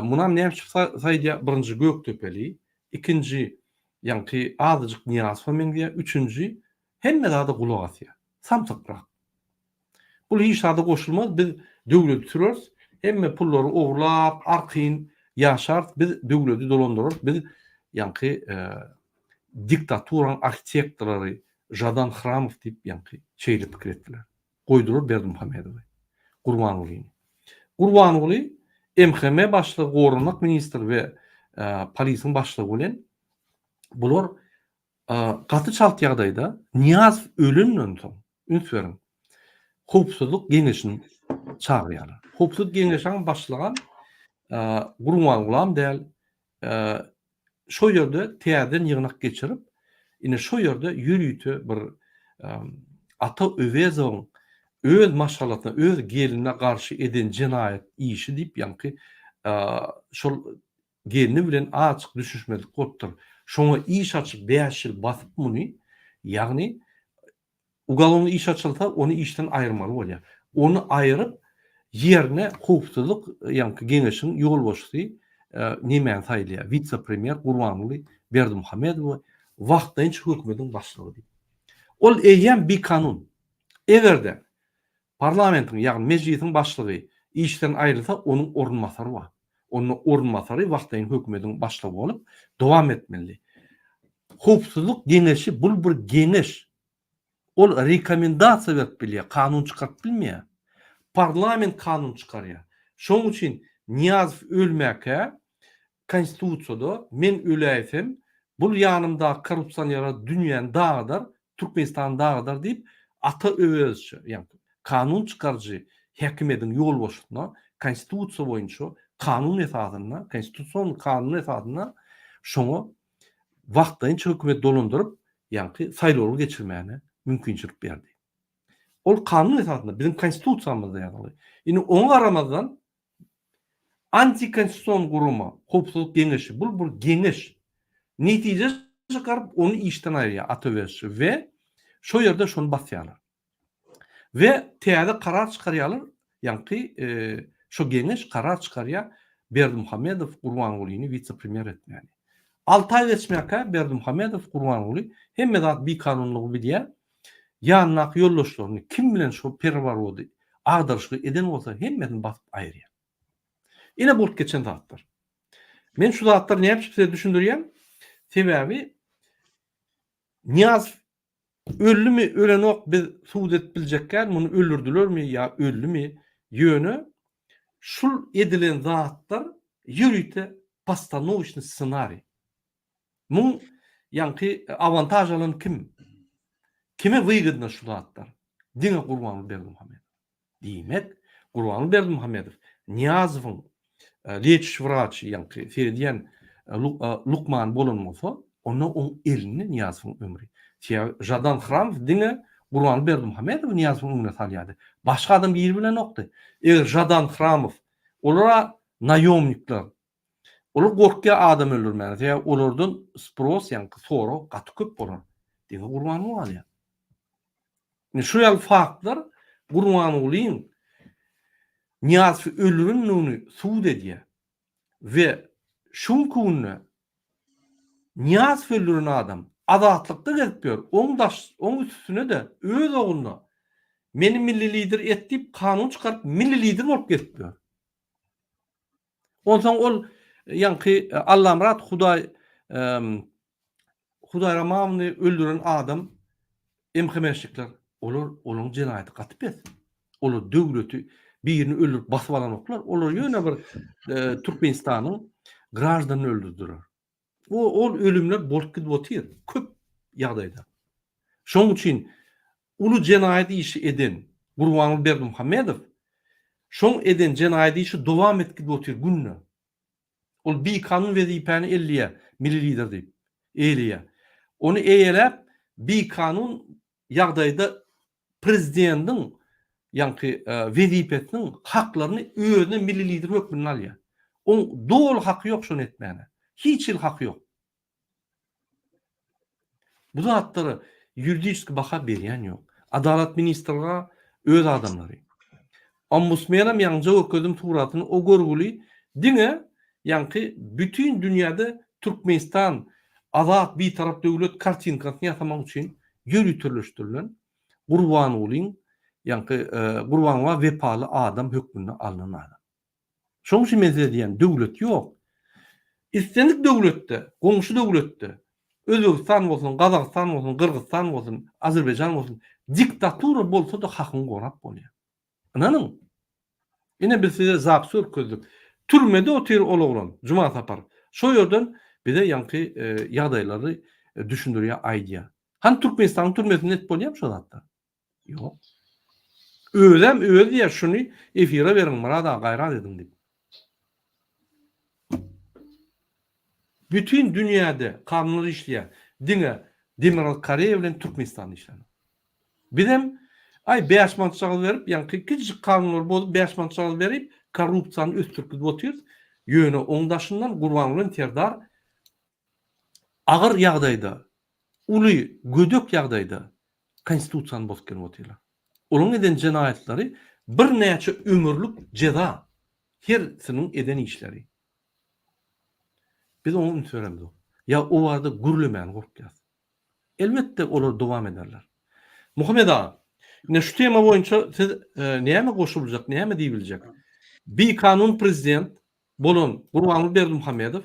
A: Munam näme üçin saýlaýar? Birinji Gökdepeli, ikinji ýaňky azajyk Nyýazowa meňzeýär, üçünji hemme zada gulak asýar. Samsykrak. Bul hiç zada goşulmaz, biz döwleti süreris, hemme pullary ogurlap arkaýyn ýaşarys, biz döwleti dolandyrarys, biz ýaňky diktaturaň arhitektorlary Žadan Hramow diýip ýaňky şeýle pikir etdiler. Goýdular Berdimuhamedowy. Gurbangulyny. Gurbanguly MHM başlygy, goranmak ministri we polisiň başlygy bilen bular. Gaty çalt ýagdaýda Nyýazow ölenden soň, üns beriň, Howpsuzlyk geňeşini çagyrýarlar. Howpsuzlyk geňeşiniň başlygam Gurbangulam däl, şo ýerde täzeden ýygnak geçirip, ine şo ýerde ýörite bir Ata Öwezowyň öz maşgalasyna, öz gelinine garşy eden jenaýat işi diýip, ýaňky şol gelni bilen azajyk düşünişmezlik bolupdyr. Şoňa iş açyp bäş ýyl basyp muny, ýagny Ugalownyý iş açylsa, ony işden aýyrmaly bolýar. Ony aýyryp, ýerine howpsuzlyk, ýaňky geňeşiň ýolbaşçysy nemäni saýlaýar, wise-premýer Gurbanguly Berdimuhamedowy wagtlaýynça hökümetiň başlygy diýip. Ol eýýäm bikanun. Eger-de parlamentiň, ýagny mejlisiň başlygy işden aýrylsa, onuň orunbasary bar. Onda orunbasary wagtlaýyn hökümetiň başlygy bolup dowam etmeli. Howpsuzlyk geňeşi bul bir geňeş. Ol rekomendasiýa berip bilýär, kanun çykaryp bilmeýär. Parlament kanun çykarýar. Şonuň üçin Nyýazow ölmäkä Konstitusiýada men öläýsem, bul ýanymdaky korrupsionerler dünýäni dagadar, Türkmenistany dagadar diýip, Ata Öwezçe, ýagny kanun çykaryjy häkimiýetiň ýolbaşçysyna Konstitusiýa boýunça kanun esasynda, konstitusion kanun esasynda şoňa wagtlaýynça hökümet dolandyryp, ýaňky saýlawlary geçirmäne mümkinçilik berdi. Ol kanun esasynda, biziň Konstitusiýamyzda ýazylgy. Indi oňa garamazdan Antikonstitusion gurama, Howpsuzlyk geňeşi, bul bir geňeş. Netije çykaryp, ony işden aýyrýar Ata Öwezow we şo ýerde şony basýarlar. We täze karar çykarýarlar, ýaňky şo geňeş karar çykarýar Berdimuhamedow Gurbangulyny wise-premýer etmäni. Alty aý geçmäkä Berdimuhamedow Gurbanguly hemme zat bikanunlygy bilýär, ýanyndaky ýoldaşlaryny kim bilen şo pereworody, agdaryşlyk eden bolsa hemmesini basyp aýyrýar. Ine bolup geçen zatlar. Men şu zatlary näme üçin size düşündirýän? Sebäbi Nyýazow öldümi, ölenok biz subut edip biljek däl, muny öldürdilermi ýa öldümi, ýöne şul edilen zatlar ýörite postanowçny ssenariý. Muň ýaňky awantaž alan kim? Kime wygodno şu zatlar? Diňe Gurbanguly Berdimuhamedow. Diýmek, Gurbanguly Berdimuhamedow Nyýazowyň leçiş wraçy, ýaňky seredýän lukmany bolan bolsa, onda oň elinde Nyýazowyň ömri. Sebäbi Žadan Hramow diňe Gurbanguly Berdimuhamedowy Nyýazowyň öňüne salýardy. Başga adam giribilenokdy. Eger Žadan Hramow, olar-a naýomnikler, Olar gorkýar adam öldürmäne, sebäbi olardan spros, ýaňky sorag gaty köp bolar. Diňe Gurbanguly galýar. Indi şu ýaly faktlar Gurbangulyň Nyýazowy öldürendigini subut edýär. We şu günki günde Nyýazowy öldüren adam azatlykda gezip ýör, oň daş, oň üstüne-de öz ogluna meni milli lider et diýip kanun çykaryp milli lider bolup gezip ýör. Onsoň ol ýaňky Allamyrat Hudaý Hudaýramowny öldüren adam MHM-şikler, olar olaryň jenaýaty gaty pes. Olar döwleti birini öldürip basyp alanoklar. Olar ýöne bir Türkmenistanyň graždanyny öldürdiler. O ol ölümler bolup gidip otyr köp ýagdaýda. Şonuň üçin uly jenaýat işi eden Gurbanguly Berdimuhamedow şoň eden jenaýat işi dowam edip gidip otyr günde. Ol bikanun wezipäni elleýär milli lider diýip eýeleýär. Ony eýeläp bikanun ýagdaýda prezidendiň ýaňky wezipesiniň haklaryny özüne milli lider hökmünde alýar. Oň doly haky ýok şony etmäne. Hiç hili haky ýok. Bu zatlara ýuridiski baha berýän ýok. Adalat ministrga öz adamlary. Ombudsmenem ýaňyja görkezdim suratyny o görgüli diňe ýaňky bütin dünýäde Türkmenistan azat bitarap döwlet kartinkasyny ýasamak üçin ýöriteleşdirilen Gurbangulyň ýaňky Gurbanguly wepaly adam hökmünde alnan adam. Şonuň üçin men size diýýän döwlet ýok. Islendik döwletde, goňşy döwletde, Özbegistan bolsun, Gazagystan bolsun, Gyrgyzystan bolsun, Azerbaýjan bolsun, diktatura bolsa-da hakyňy gorap bolýar. Ynanyň. Ine biz size zapis görkezdik. Türmede otyr ol oglan, Juma Sapar. Şo ýerden bize ýaňky ýagdaýlary. düşündirýär, aýdýar. Hany Türkmenistanyň türmesinde edip bolýarmy şo zatlar? Ýok. Özem özi diýýär şuny efire beriň Myrat aga gaýrat ediň diýip. Bütin dünýäde kanunlar işleýär. Diňe Demirgazyk Koreýa bilen Türkmenistanda işlenok. Bizem aý 5 manatjagaz berip, ýaňky kiçijik kanunlary bozup 5 manatjagaz berip, korrupsiýany ösdürip gidip otyrys. Ýöne oň daşyndan Gurbanguly Serdar agyr ýagdaýda, uly gödek ýagdaýda konstitusiýany bozup gelip otyrlar. Olaryň eden jenaýatlary birnäçe ömürlik jeza hersiniň eden işleri. Biz oňa üns beremzok. Ýa o barada gürlemäni gorkýas. Elbetde olar dowam ederler. Muhammet aga, ine şu tema boýunça siz näme goşuljak, näme diýibiljek? Bikanun prezident bolan Gurbanguly Berdimuhamedow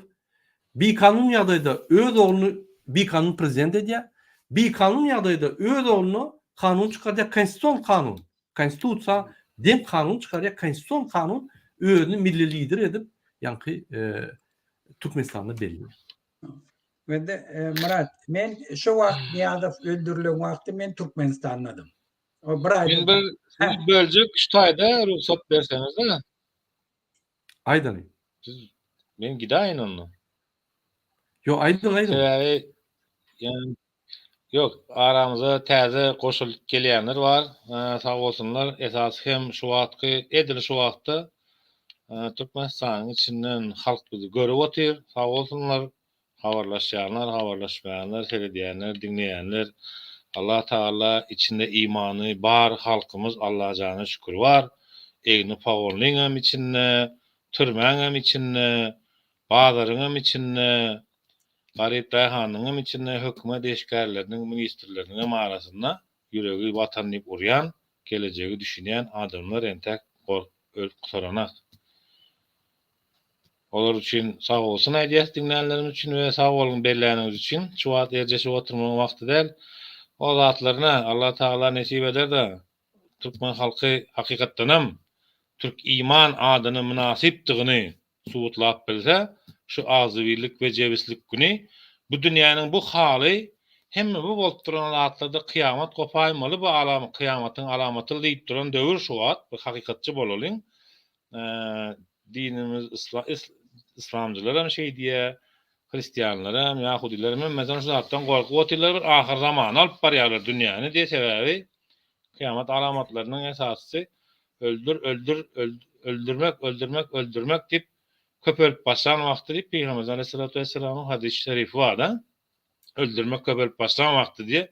A: bikanun ýagdaýda öz ogluny bikanun prezident edýär, bikanun ýagdaýda öz ogluna kanun çykardýar, konstitusion kanun, konstitusiýa deň kanun çykarýar, konstitusion kanun özüni milli lider edip, ýaňky Türkmenistanda belleýär.
B: Bende Myrat, men şo wagt Nyýazow öldürilen wagty men Türkmenistandadym. O bir aýdan.
D: Men bir sizi böljek şu taýda rugsat berseňiz-de.
A: Aýdaly.
D: Siz men gidäýin onda.
A: Ýok, aýdyň, aýdyň.
D: Sebäbi ýani ýok, aramyza täze goşulyp gelýänler bar. Sag bolsunlar. Esasy hem şu wagtky edil şu wagtda Türkmenistanyň içinden halk bizi görüp otyr. Sag bolsunlar. Habarlaşýanlar, habarlaşmaýanlar, seredýänler, diňleýänler. Allah Tagala içinde imany bar halkymyz Allajana şükür bar. Egni pagonlyňam içinde, türmäňem içinde, bazaryňam içinde, garyp daýhanyňam içinde, hökümet işgärleriniň, ministrleriniňem arasynda ýüregi Watan diýip urýan, gelejegi düşünýän adamlar entäk ölüp gutaranak. Olar üçin sag bolsun aýdýas diňlänlerimiz üçin we sag boluň belläniňiz üçin. Şu wagt erjeşip oturmagyň wagty däl. O zatlaryna Allah Tagala nesip eder-de türkmen halky hakykatdanam türk iman adyna mynasypdygyny subutlap bilse şu agzybirlik we jebislik güni bu dünýäniň bu haly hemme bu bolup duran zatlarda kyýamat gopaýmaly bu alam kyýamatyň alamaty diýip duran döwür şu wagt bir hakykatçy bolalyň Dinimiz yslamcylaram şeý diýýär, hristianlaram, ýahudylaram hemmesem şu zatdan gorkup otyrlar, bir ahyr zamana alyp barýarlar dünýäni diýýär, sebäbi kyýamat alamatlarynyň esasysy öldür, öldür, öldürmek, öldürmek, öldürmek diýip köpelip başlan wagty diýip Pygamberimiz aleyhissalatu vesselamyň hadys-y şerifi bar-da. Öldürmek köpelip başlan wagty diýe,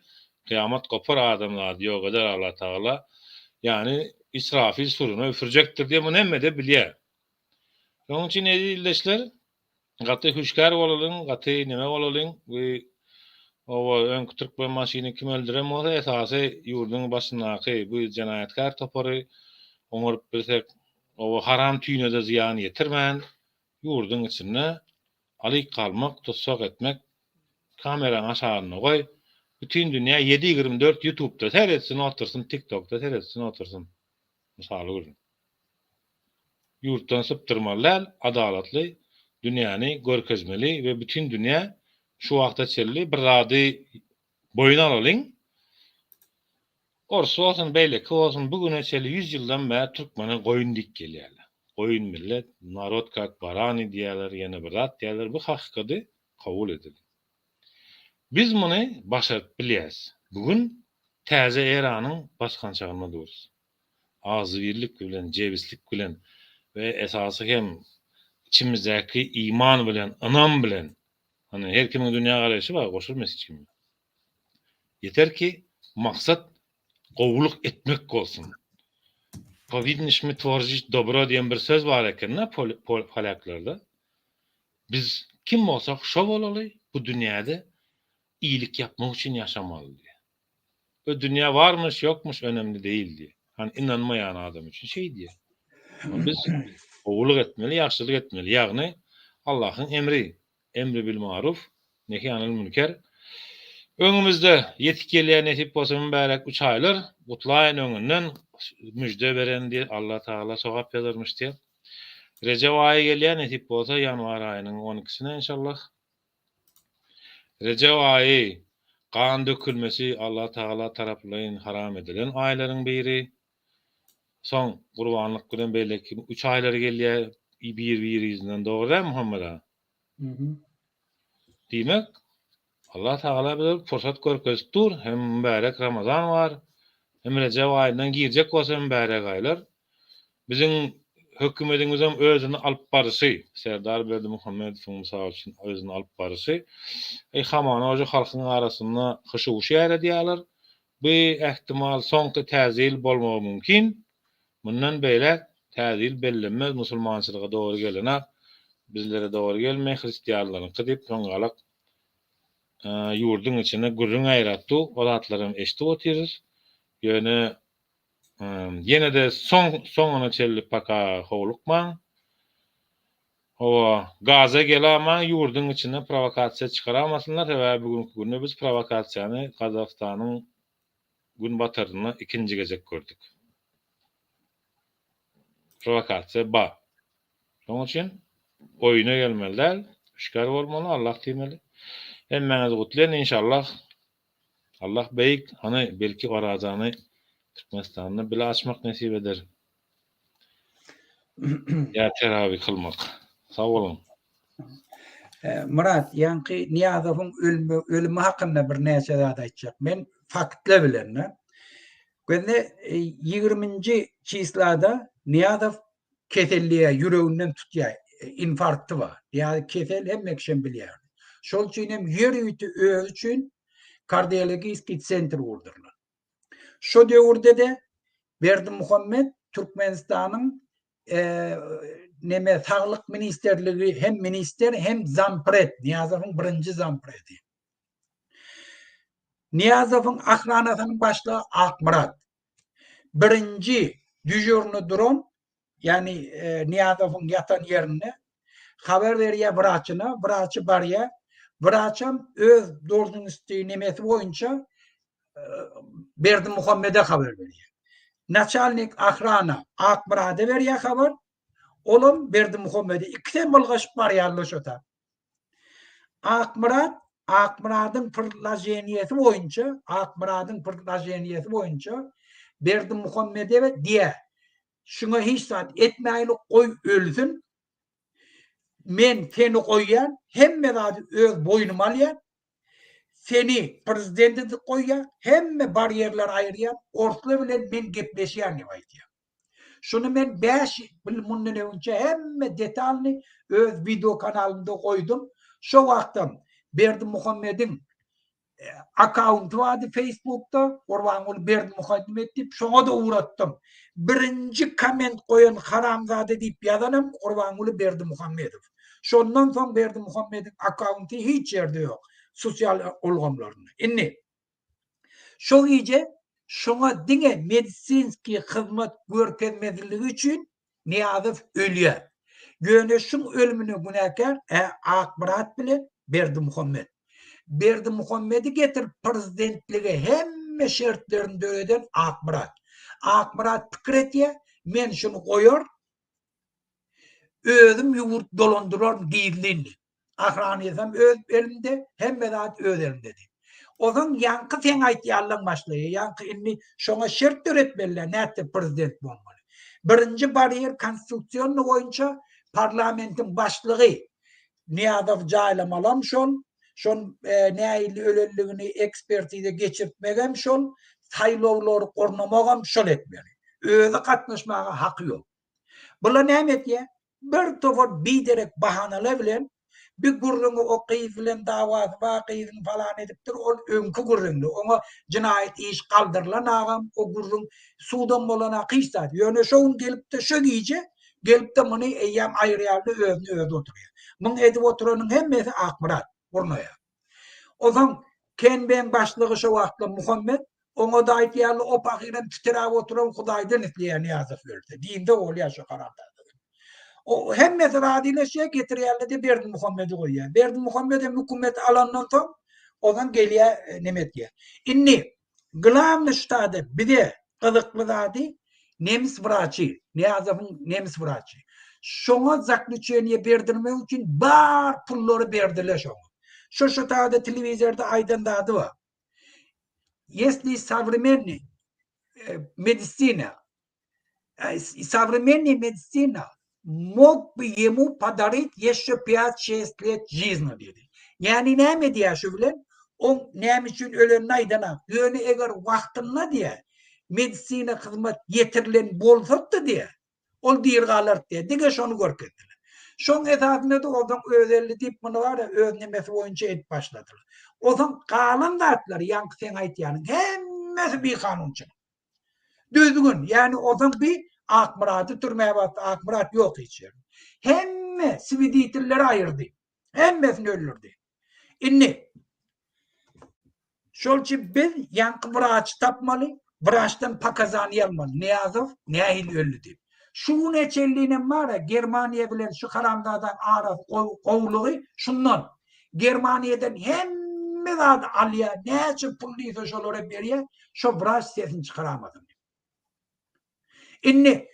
D: kyýamat gopar adamzady ýok eder Allatagala, ýagny Israfil suruny üfürjekdir diýe muny hemmede bilýär. Şonuň üçin eziz ildeşler gaty hüşgär bolalyň, gaty neme bolalyň, bu oba öňki türkmen maşyny kim öldüren bolsa esasy ýurduň başyndaky bu jenaýatkär topary oňaryp bilsek oba haram tüýüne-de zyýan ýetirmän ýurduň içinde Alyp galmak, tussag etmek, kameraň aşagynda goý, bütin dünýä ýedi 24 ýutubda seretsin otursyn, tiktokda seretsin otursyn. Mysaly gürrüň. Ýurtdan sypdyrmaly däl, adalatly dünýäni görkezmeli we bütin dünýä şu wagta çenli bir zady boýun alalyň, Ors bolsun, beýleki bolsun bu güne çenli ýüz ýyldan bäri türkmene goýun diýip gelýärler. Goýun millet, narod kak barany diýýärler, ýene bir zat diýýärler, bu hakykady kabul edeliň. Biz muny başaryp bilýäs. Bu gün täze eranyň basgançagynda durus. Agzybirlik bilen, jebislik bilen we esasy hem içimizdäki iman bilen, ynam bilen, hany her kimiň dünýä garaýşy bar, goşulmaýas hiç kime. Ýeter ki, maksat gowulyk etmek bolsun. Powinniśmy tworzyć dobro diýen bir söz bar eken-de polýaklarda. Biz kim bolsak şo bolaly, bu dünýäde iýilik ýapmak üçin ýaşamaly diýýär. O dünýä barmyş, ýokmuş önemli değil diýýär. Hany ynanmaýan adam üçin şeý diýýär. Biz gowulyk etmeli, ýagşylyk etmeli. Ýagny Allahyň emri, Emri bil maruf, nehi anil münker. Öňümizde ýetip gelýär nesip bolsa mübärek üç aýlar. Gutlaýyn öňünden müjde beren diýe Allah Tagala sogap ýazarmyş diýe. Rejep aýy gelýär nesip bolsa ýanwar aýynyň on ikisine inşallah. Rejep aýy gan dökülmesi Allah Tagala tarapylaýyn haram edilen aýlaryň biri. Soň gurbanlyk bilen beýleki üç aýlar gelýär bir-biri yzyndan dogry dälmi Muhammet aga? Diýmek, Allah Tagala bize pursat görkezip dur, hem mübärek Ramazan bar, hem Rejep aýyndan girjek bolsa mübärek aýlar. Biziň hökümetimizem özüni alyp baryşy, Serdar Berdimuhamedowyň mysal üçin özüni alyp baryşy, eý hamana oje halkyň arasynda hyşy-wuşy ýaýradýarlar. Bu ähtimal soňky täze ýyl bolmagy mümkin. Mundan beýläk täze ýyl bellenmez, musulmançylyga dogry gelenak, bizlere dogry gelmeý, hristianlaryňky diýip soňňalak ýurduň içinde gürrüň ýaýratdy, o zatlaram eşidip otyrys. Ýöne ýene-de soň soňuna çenli paka howlukmaň. Hawa, gaza gelamaň, ýurduň içinde prowokasiýa çykaramasynlar, sebäbi bu günki günde biz prowokasiýany Gazagystanyň günbatarynda ikinji gezek gördük. Prowokasiýa bar. Şonuň üçin oýuna gelmeli däl, hüşgär bolmaly, Allah diýmeli. Hemmäňizi gutlaýan inşallah. Allah beýik, hany belki orazany Türkmenistanda bile açmak nesip eder. Ýa terawi kylmak. Sag boluň.
B: Myrat, ýaňky Nyýazowyň ölme, ölümi hakynda bir näçe zat aýtjak. Men faktlar bilen. Gözle 20-nji çislada Nyýazow keselliýär, ýüreginden tutýar, infarkty bar. Ýa kesel hemme kişem bilýär. Şol üçin hem ýörite özi üçin kardiologiýski sentr gurdurlar. Şo döwürde-de Berdimuhamet Türkmenistanyň neme saglyk ministrligi hem ministr hem zampred, Nyýazowyň birinji zampredi. Nyýazowyň ahranasynyň başlygy Akmyrat. Birinji düžurny duran Ýagny Nyýazowyň ýatan ýerinde habar berýär wraçyna, wraçy barýar. Wraçam öz dolžnosti nemesi boýunça Berdimuhamede habar berýär. Naçalnik ahrana Akmyrada berýär habar. Olam Berdimuhamede. Ikisem ylgaşyp barýarlar şo tap. Akmyrat Akmyradyň predloženiýesi boýunça Akmyradyň predloženiýesi boýunça Berdimuhamedowa diýýär. Şuňa hiç zat etmäýli, goý ölsün. Men seni goýýan, hemme zady öz boýnuma alýan. Seni prezident edip goýýan, hemme barýerleri aýyrýan, orslar bilen men gepleşýän diýip aýdýar. Şuny men 5 ýyl mundan öňçe hemme detalyny öz wideo kanalymda goýdum. Şo wagtam Berdimuhamediň akkaunty bardy Facebookda, Gurbanguly Berdimuhamedow diýip, şoňa-da ugratdym. Birinji komment goýan haramzada diýip ýazanam Gurbanguly Berdimuhamedow. Şondan soň Berdimuhamediň akkaunty hiç ýerde ýok, sosial ulgamlarynda. Indi Şo gije şoňa diňe medisinskiý hyzmat görkezmezligi üçin Nyýazow ölýär. Ýöne şuň ölümine günäkär ä Akmyrat bilen Berdimuhamet. Berdimuhamedi getirip prezidentlige hemme şertlerini döreden Akmyrat. Akmyrat pikir etýär, men şuny goýaryn, Özüm ýurt dolandyraryn gizlin diýip. Ahranysam öz elimde, hemme zat öz elimde diýip. Onsoň ýaňky seň aýtýanlaň başlaýar. Ýaňky indi şoňa şert döretmeliler, nätse prezident bolmaly. Birinji barýer konstitusionny boýunça parlamentiň başlygy Nyýazow jaýlamalam şol, şon nähili ölenligini ekspertiza geçirtmegem şol, saýlawlary gurnamagam şol etmeli. Özi gatnaşmaga haky ýok. Bular näme etýär? Bir topar biderek bahanalar bilen bir gürrüňi o gyz bilen dawasy bar, gyzyň falan edipdir, ol öňki gürrüňdi. Oňa jenaýat iş galdyrylan agam, o gürrüň sudam bolan hiç zat. Ýöne şo gün gelipdi, şo gije gelipdi muny eýýäm aýyrýardy, özüni özi oturýar. Muň edip oturanyň hemmesi Akmyrat gurnaýar. Onsoň KNB-iň başlygy şo wagtlar Muhammet, oňa-da aýdýarlar, o pahyram titräp oturan Hudaýdan isleýär Nyýazow ölse. Dinde bolýar şo haramzada. O hemmesi razylaşýar, getirýärler-de Berdimuhamedi goýýar. Berdimuhamedem hökümeti alandan soň, onsoň gelýär, neme etýär. Indi Glawnyý ştada bize gyzykly zady nemis wraçy, Nyýazowyň nemis wraçy. Şoňa zaklýuçeniýe berdirmek üçin bar pullary berdiler şoňa. Şo şo taýda telewizorda aýdan zady bar. Ýesli sowremennyý medisina sowremennyý medisina mog by ýemu podarit ýeşşe pýat-şest let žizni diýdi. Ýagny näme diýýär şu bilen? Oň näme üçin ölenini aýdanak. Ýöne eger wagtynda diýýär, medisina hyzmat ýetirilen bolsatdy diýýär, ol diri galardy diýýär. Diňe şony görkezdiler. Şoň esasynda-da onsoň Özelli diýip muny bar-a öz nemesi boýunça edip başladylar. Onsoň galan zatlar ýaňky seň aýtýanyň hemmesi bikanunçylyk. Düzgün, ýagny onsoň bi Akmyrady türmä basdy, Akmyrat ýok hiç ýerde. Hemme swiditelleri aýyrdy. Hemmesini öldürdi. Indi şol üçin biz ýaňky wraçy tapmaly, wraçdan pokazaniýa almaly, Nyýazow nähili öldi diýip. Şu güne çenlinem bar-a Germaniýa bilen şu haramzadaň arasy gowulygy şundan. Germaniýadan hemme zady alýar, näçe pul diýse şolara berýär, şo wraç sesini çykaramasyn diýip. Indi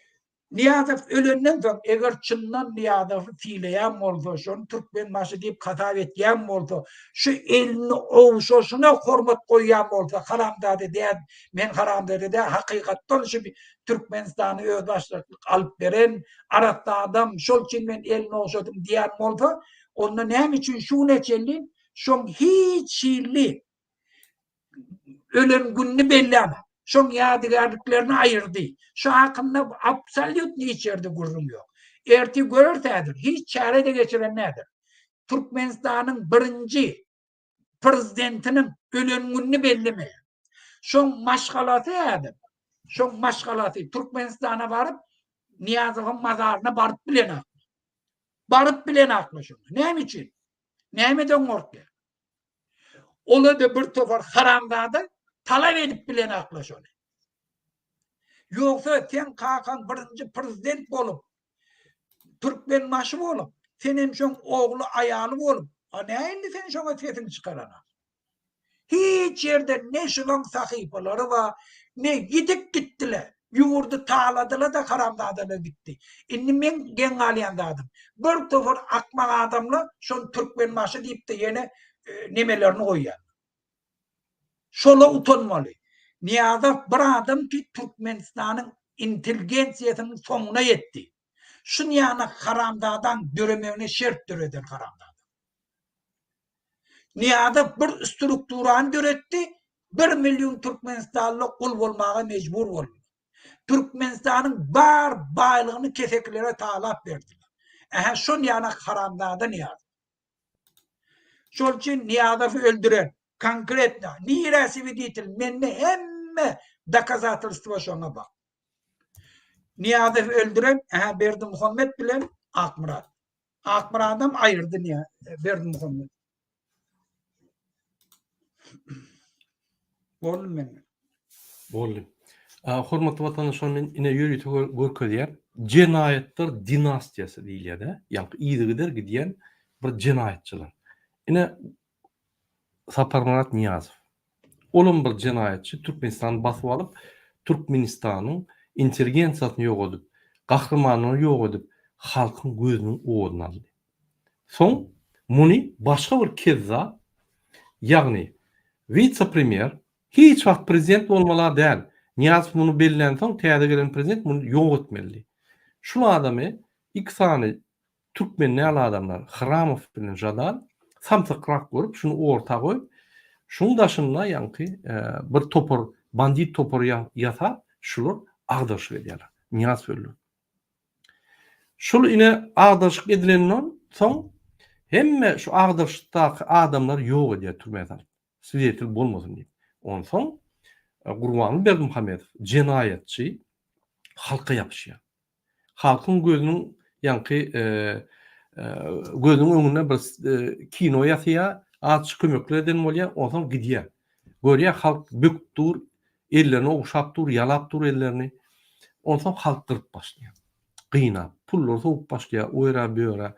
B: Nyýazow ölenden soň, eger çyndan Nyýazowy sylaýan bolsa, şony Türkmenbaşy diýip hasap etýän bolsa, şu elini ogşaşyna hormat goýýan bolsa, haramzada däl, men haramzada däl, hakykatdan şu Türkmenistany özbaşdaklyk alyp beren arassa adam, şol üçin men elini ogşadym diýen bolsa, onda näme üçin şu güne çenli şoň hiç hili ölen gününi bellämok. Şoň ýadygärliklerini aýyrdy. Şu hakynda absolýutno hiç ýerde gürrüň ýok. Ertir göreris häzir. Hiç çäre-de geçiren däldir. Türkmenistanyň birinji prezidentiniň ölen gününi bellemeýär. Şoň maşgalasy häzir, şoň maşgalasy Türkmenistana baryp, Nyýazowyň mazaryna baryp bilenok. Baryp bilenokmy şoňa? Näme üçin? Nämeden gorkýar? Ola-da bir topar haramzada talap edip bilenoklar şony. Ýogsa seň kakaň birinji prezident bolup, Türkmenbaşy bolup, senem şoň ogly, aýaly bolup, a nä indi sen şoňa sesiňi çykaranak? Hiç ýerde ne şulaň sahypalary bar, ne ýitip gitdiler. Ýurdy taladylar-da haramzadalar gitdi. Indi meň geň galýan zadym, bir topar akmak adamlar şony Türkmenbaşy diýip-de ýene nemelerini goýýarlar. Şola utanmaly. Nyýazow bir adam ki Türkmenistanyň intelgensiýasynyň soňuna ýetdi. Şunýana haramzadaň döremegine şert döreden haramzada. Nyýazow bir strukturany döretdi, bir million türkmenistanly gul bolmaga mejbur boldy. Türkmenistanyň bar baýlygyny kesekilere talap berdiler. Ähä şonýana haramzada Nyýazow. Şol üçin Nyýazowy öldüren, konkretno, nirä sweditel, mende hemme dokazatelstwo şoňa bar. Nyýazowy öldüren, ähä Berdimuhamet bilen Akmyrat. Akmyradam aýyrdy niýe Berdimuhamet. Boldy mende.
A: Boldy. Hormatly watandaşlar men ine ýörite görkezýän jenaýatlar dinastiýasy diýilýär-de, ýaňky yzygider gidýän bir jenaýatçylar. Ine Saparmyrat Nyýazow. Olam bir jenaýatçy Türkmenistany basyp alyp, Türkmenistanyň intelligensiýasyny ýok edip, gahrymanlaryny ýok edip, halkyň gözüniň oduny aldy. Soň muny başga bir kezzap, ýagny wise-premýer, hiç wagt prezident bolmaly-a däl, Nyýazow muny bellänsoň täze gelen prezident muny ýok etmelidi. Şul adamy iki sany türkmen däl adamlar Hramow bilen Žadan samsykrak görüp şuny orta goýup, şuň daşynda ýaňky bir topar bandit topary ýasap şular agdaryşyk edýärler. Nyýazow öldürip. Şul ine agdaryşyk edilenden soň hemme şu agdaryşykdaky adamlary ýok edýär türmä salyp. Swidetel bolmasyn diýip. Onsoň Gurbanguly Berdimuhamedow jenaýatçy halka ýapyşýar. Halkyň gözüniň ýaňky gözüniň öňünde bir kino ýasaýar, azajyk kömekler eden bolýar, onsoň gidýär. Görýär halk böküp dur, ellerini ogşap dur, ýalap dur ellerini. Onsoň halk gyryp başlaýar. Gynap, pullary sowup başlaýar, o ýere, bu ýere.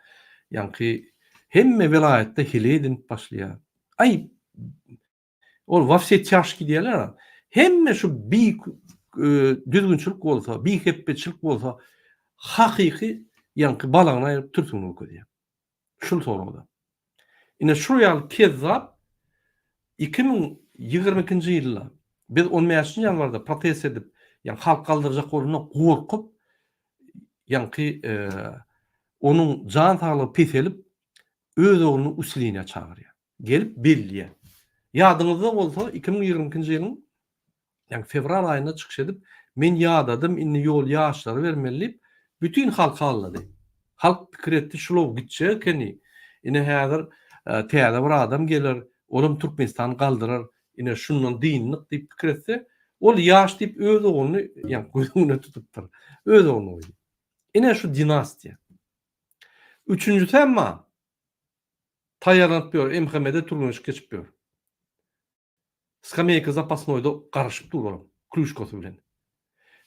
A: Ýaňky hemme welaýatda heleý edinip başlaýar. Aý, ol wa wse týaşki diýýärler. Hemme şu bi düzgünçilik bolsa, bihepbeçilik bolsa, hakyky ýaňky balagyny aýryp türsügini görkezýär. Şul soragda. Ine şul ýaly kezzap 2022-nji ýylda biz on bäşinji ýanwarda protest edip, ýagny halk galdyrjak bolanda gorkup, ýaňky onuň jan saglygy peselip, öz ogluny usileniýä çagyrýar. Gelip belleýär. Ýadyňyzda bolsa 2022-nji ýylyň ýagny fewral aýynda çykyş edip, men ýadadym, indi ýoly ýaşlara bermeli diýip, bütin halky aldady. Halk pikir etdi, şulow gitjek ekeni, ine häzir täze bir adam geler, olam Türkmenistany galdyrar, ine şundan dyndyk diýip pikir etse, ol ýaş diýip öz ogluny ýagny göz öňünde tutupdyr. Öz ogluny goýdy. Ine şu dinastiýa. Üçünjisi emma taýýarlanyp ýör, MHM-de türgenleşik geçip ýör. Skameýka zapasnoýda garaşyp dur olam, klýuşkasy bilen.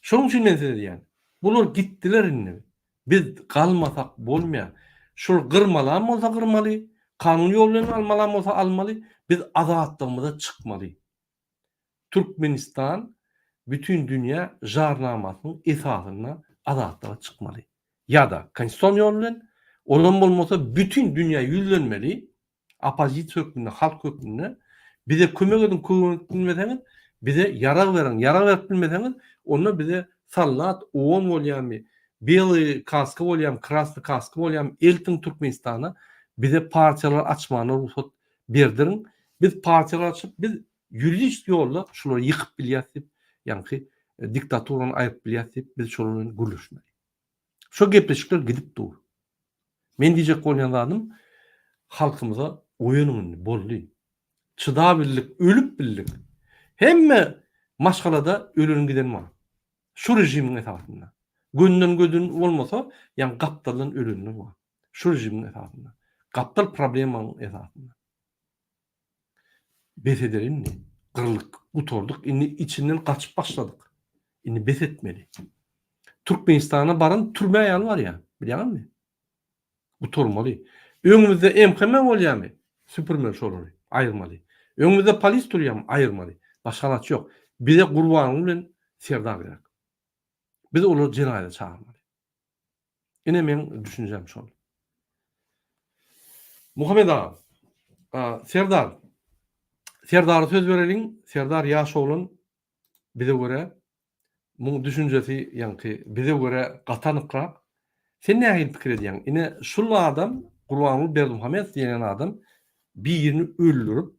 A: Şonuň üçin men size diýýän, bular gitdiler indi. Biz galmasak bolmaýar. Şol gyrmalam bolsa gyrmaly, kanun ýol bilen almalam bolsa almaly, biz azatlygymyza çykmaly. Türkmenistan bütin dünýä jarnamasynyň esasynda azatlyga çykmaly. Ýa-da konstitusion ýol bilen, olam bolmasa bütin dünýä ýüzlenmeli, oppozisiýa hökmünde, halk hökmünde bize kömek ediň, kömek edip bilmeseňiz, bize ýarag beriň, ýarag berip bilmeseňiz, onda bize soldat, OON bolýarmy, belyý kaska bolýarmy, krasnyý kaska bolýarmy, eltiň Türkmenistana, bize partiýalar açmana rugsat berdiriň, biz partiýalar açyp, biz ýuridiçki ýolda şulary ýykyp bilýäs diýip, ýaňky diktaturany aýryp bilýäs diýip, biz şolar bilen gürleşmeli. Şo gepleşikler gidip dur. Men diýjek bolýan zadym halkymyza oýanyň indi boldy. Çydabildik, ölüp bildik. Hemme maşgalada ölen giden bar. Şu režimiň esasynda. Gönden gödün bolmasa, ýa gapdaldan ölenler bar. Şu režimiň esasynda. Gapdal problemanyň esasynda. Bes edeli indi. Gyrlyk gutardyk. Indi içinden gaçyp başladyk. Indi bes etmeli. Türkmenistana baran türmä ýaly barýar. Bilýäňizmi? Gutarmaly. Öňümizde MHM bolýarmy? Süpürmeli şolary. Aýyrmaly. Öňümizde polis durýarmy? Aýyrmaly. Başga alaç ýok. Bize Gurbanguly bilen Serdar gerek. Biz olary jenaýata çagyrmaly. Ine meň düşünjem şol. Muhammet aga, Serdar, Serdara söz bereliň. Serdar ýaş oglan bize görä muň düşünjesi ýaňky bize görä gaty anykrak. Sen nähili pikir edýäň? Ine şul adam Gurbanguly Berdimuhamedow diýen adam birini öldürip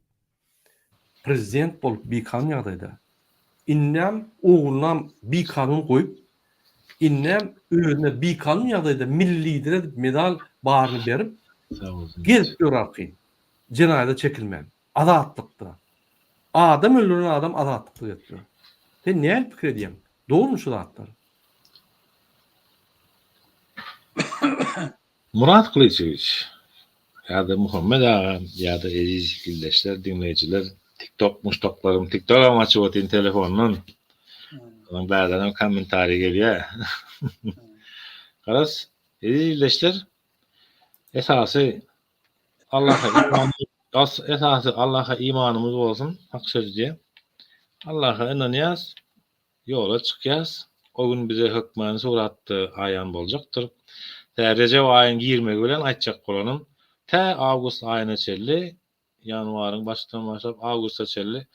A: prezident bolup bikanun ýagdaýda indem oglunam bikanun goýup indem özüne bikanun ýagdaýda milli lider edip medal baryny berip gezip ýör arkaýyn jenaýata çekilmän azatlykda adam öldüren adam azatlykda gezip ýör sen nähili pikir edýäň dogrymy şu zatlar?
D: Myrat Gylyçowiç, ýa-da Muhammet aga, ýa-da eziz ildeşler, diňleýjiler, TikTok muşdaklarym, TikTogam açyp otyryn telefondan. Onuň bärdenem kommentariý gelýär. Garaz, eziz ildeşler, esasy Allaha iman, esasy Allaha imanymyz bolsun, hak sözi diýýär. Allaha ynanýas, Ýola çykýas. O gün bize hökmany suratda aýan boljakdyr. Tä rejep aýyň girmegi bilen aýtjak bolanym, tä awgust aýyna çenli, ýanwaryň başyndan başlap awgusta çenli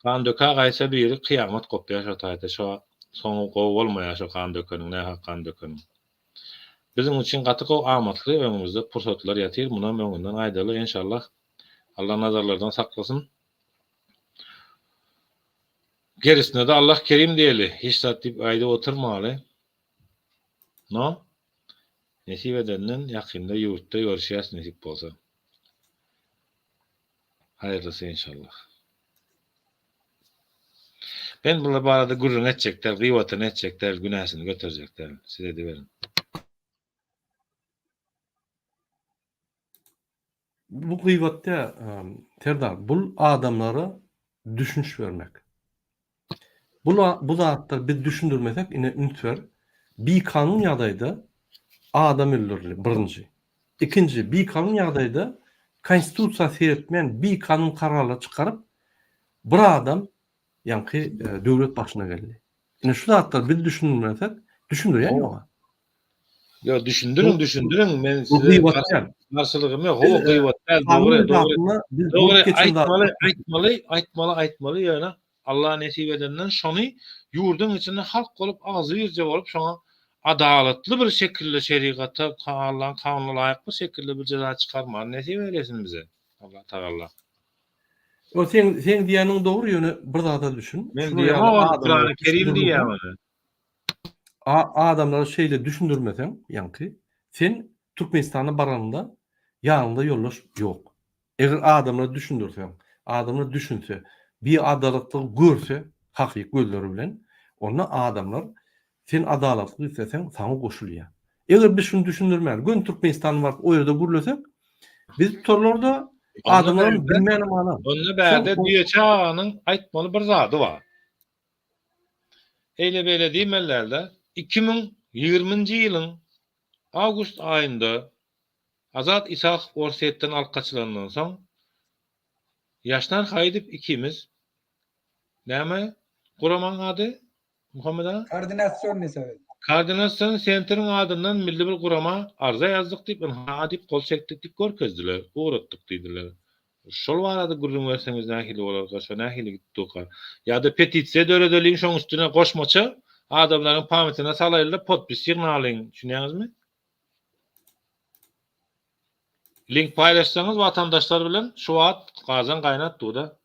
D: gan dökä gaýtsa biri kyýamat gopýar şo taýda. Şo soňy gowy bolmaýar şo gan dökeniň, nähak gan dökeniň. Biziň üçin gaty gowy amatly öňümizde pursatlar ýatyr, munam öňünden aýdaly enşallah. Allah nazarlardan saklasyn. Gerisine-de Allah kerim diýeli, hiç zat diýip aýdyp oturmaly. No, nesip edenden ýakynda ýurtda görüşýäs nesip bolsa. Haýyrlysy inşallah. Men bular barada gürrüň etjek däl, gyýbatyny etjek däl, günäsini göterjek däl. Siz ediberiň.
A: Bu gyýbat däl, Serdar, bul adamlara düşüniş bermek. Bul bu zatlar biz düşündirmesek, ine üns ber, bikanun ýagdaýda adam öldürildi, birinji. Ikinji, bikanun ýagdaýda konstitusiýa seretmän bikanun kararlar çykaryp, bir adam ýaňky döwlet başyna geldi. Ine şu zatlary biz düşündirmesek, düşündirýän ýok.
D: Ýok, düşündiriň, düşündiriň. Men
A: Bu
D: size
A: gyýbat däl.
D: Garşylygym ýok. Hawa, gyýbat däl, dogry, dogry. Dogry, aýtmaly, aýtmaly, aýtmaly, aýtmaly, ýöne Allah nesip edenden şony ýurduň içinde halk bolup, agzybirje bolup, şoňa adalatly bir şekilde şerigata, Allaň kanunyna laýyk bir şekilde bir jeza çykarmany nesip eýlesin bize. Allah Tagalla.
A: O seň seň diýýäniň dogry ýöne bir zada düşün.
D: Men diýemok, Kurany Kerim diýýär ony.
A: A adamlara şeýle düşündirmeseň, ýaňky, sen Türkmenistana baranyňda ýanyňda ýoldaş ýok. Eger adamlara düşündirseň, adamlar düşünse, biadalatlygy görse hakyky gözleri bilen, onda adamlar sen adalatlyk isleseň saňa goşulýar. Eger biz şuny düşündirmän, göni Türkmenistana baryp o ýerde gürlesek, bizi tutarlar-da, adamlaram bilmänem galar.
D: Onda bärde Düýeçi aganyň aýtmaly bir zady bar. Eýle-beýle diýmeliler-de, 2020-nji ýylyň awgust aýynda Azat Isakow Orsýetden alyp gaçylandan soň, Ýaşnar Haýydow ikimiz, näme guramaň ady, Muhammet aga?
B: Koordinasionnyý sowet.
D: Koordinasion sentriň adyndan milli bir gurama arza ýazdyk diýip, ynha diýip gol çekdik diýip görkezdiler, ugratdyk diýdiler. Şol barada gürrüň berseňiz nähili bolarka, şo nähili gitdika? Ýa-da petisiýa döredeliň şoň üstüne goşmaça adamlaryň pamytyna salaýlyda podpis ýygnalyň, düşünýäňizmi? Link paýlaşsaňyz watandaşlar bilen şu wagt gazan gaýnap dur-da.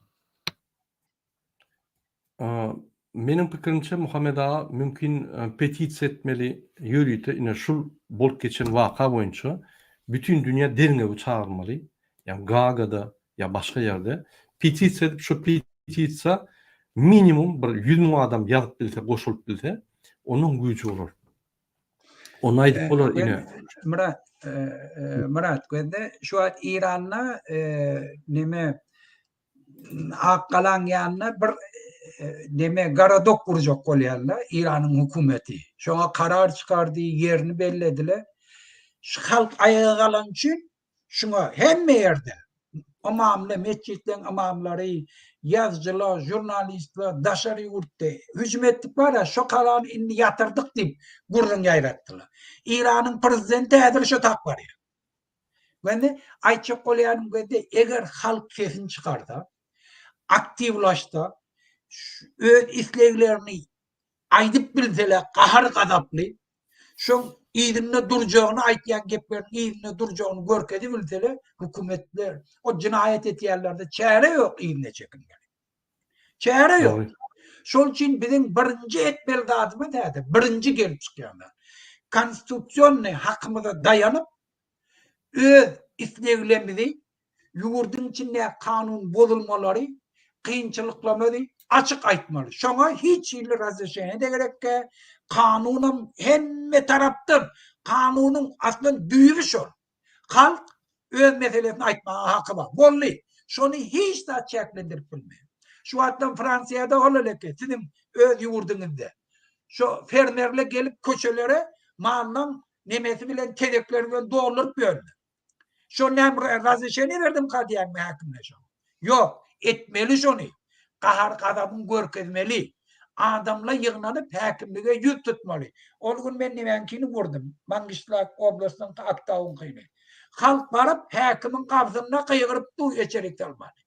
A: Meniň pikirimçe Muhammet aga mümkin petisiýa etmeli ýörite ine şul bolup geçen waka boýunça bütin dünýä derňewi çagyrmaly ýa Gagada ýa başga ýerde petisiýa edip şu petisiýa minimum bir 100 müň adam ýazyp bilse goşulyp bilse onuň güýji bolar. Ony aýdyp bolar ine.
B: Myrat Myrat gözde şu wagt Iranda neme Akgalaň ýanynda bir neme gorodok gurjak bolýarlar Iranyň hökümeti. Şoňa karar çykardy, ýerini bellediler. Şu halk aýaga galan üçin şuňa hemme ýerde ymamly, metjitleň ymamlary, ýazyjylar, žurnalistler daşary ýurtda hüjüm etdik bar-a, şo karary indi ýatyrdyk diýip gürrüň ýaýratdylar. Iranyň prezidenti häzir şo tak barýar. Ýöne aýtjak bolýanym gözde eger halk sesini çykarsa, aktiwlaşsa, öz isleglerini aýdyp bilseler gahar gazaply, şoň yzynda durjagyny aýtýan gepleriniň yzynda durjagyny görkezip bilseler, hökümetler o jenaýat etýänlerde çäre ýok yzyna çekilmeli. Çäre ýok. Şol üçin biziň birinji etmeli zadymyz häzir, birinji gelip çykýan zat. Konstitusionnyý hakymyza daýanyp, öz isleglerimizi, ýurduň içindäki kanun bozulmalary, kynçylyklarymyzy açyk aýtmaly. Şoňa hiç hili razreşeniýe-de gerek däl. Kanunam hemme tarapdan, kanunyň aslynda düýbi şol. Halk öz meselesini aýtmaga haky bar. Boldy. Şony hiç zat çäklendirip bilmeýär. Şu wagtdan Fransiýada ol eleke siziň öz ýurduňyzda. Şo fermerler gelip köçelere mallaň nemesi bilen tezekleri bilen dolduryp ýörler. Şo näme razreşeniýe berdimka diýýäňmi häkimler şoňa? Ýok, etmeli şony. Gahar-gazabyň görkezmeli. Adamlar ýygnanyp häkimlige ýüz tutmaly. Ol gün men nemäňkini gördüm, Mangişlak oblastynyňky Aktauňkyny. Halk baryp häkimiň gabsynda gygyryp dur eçerik salmany.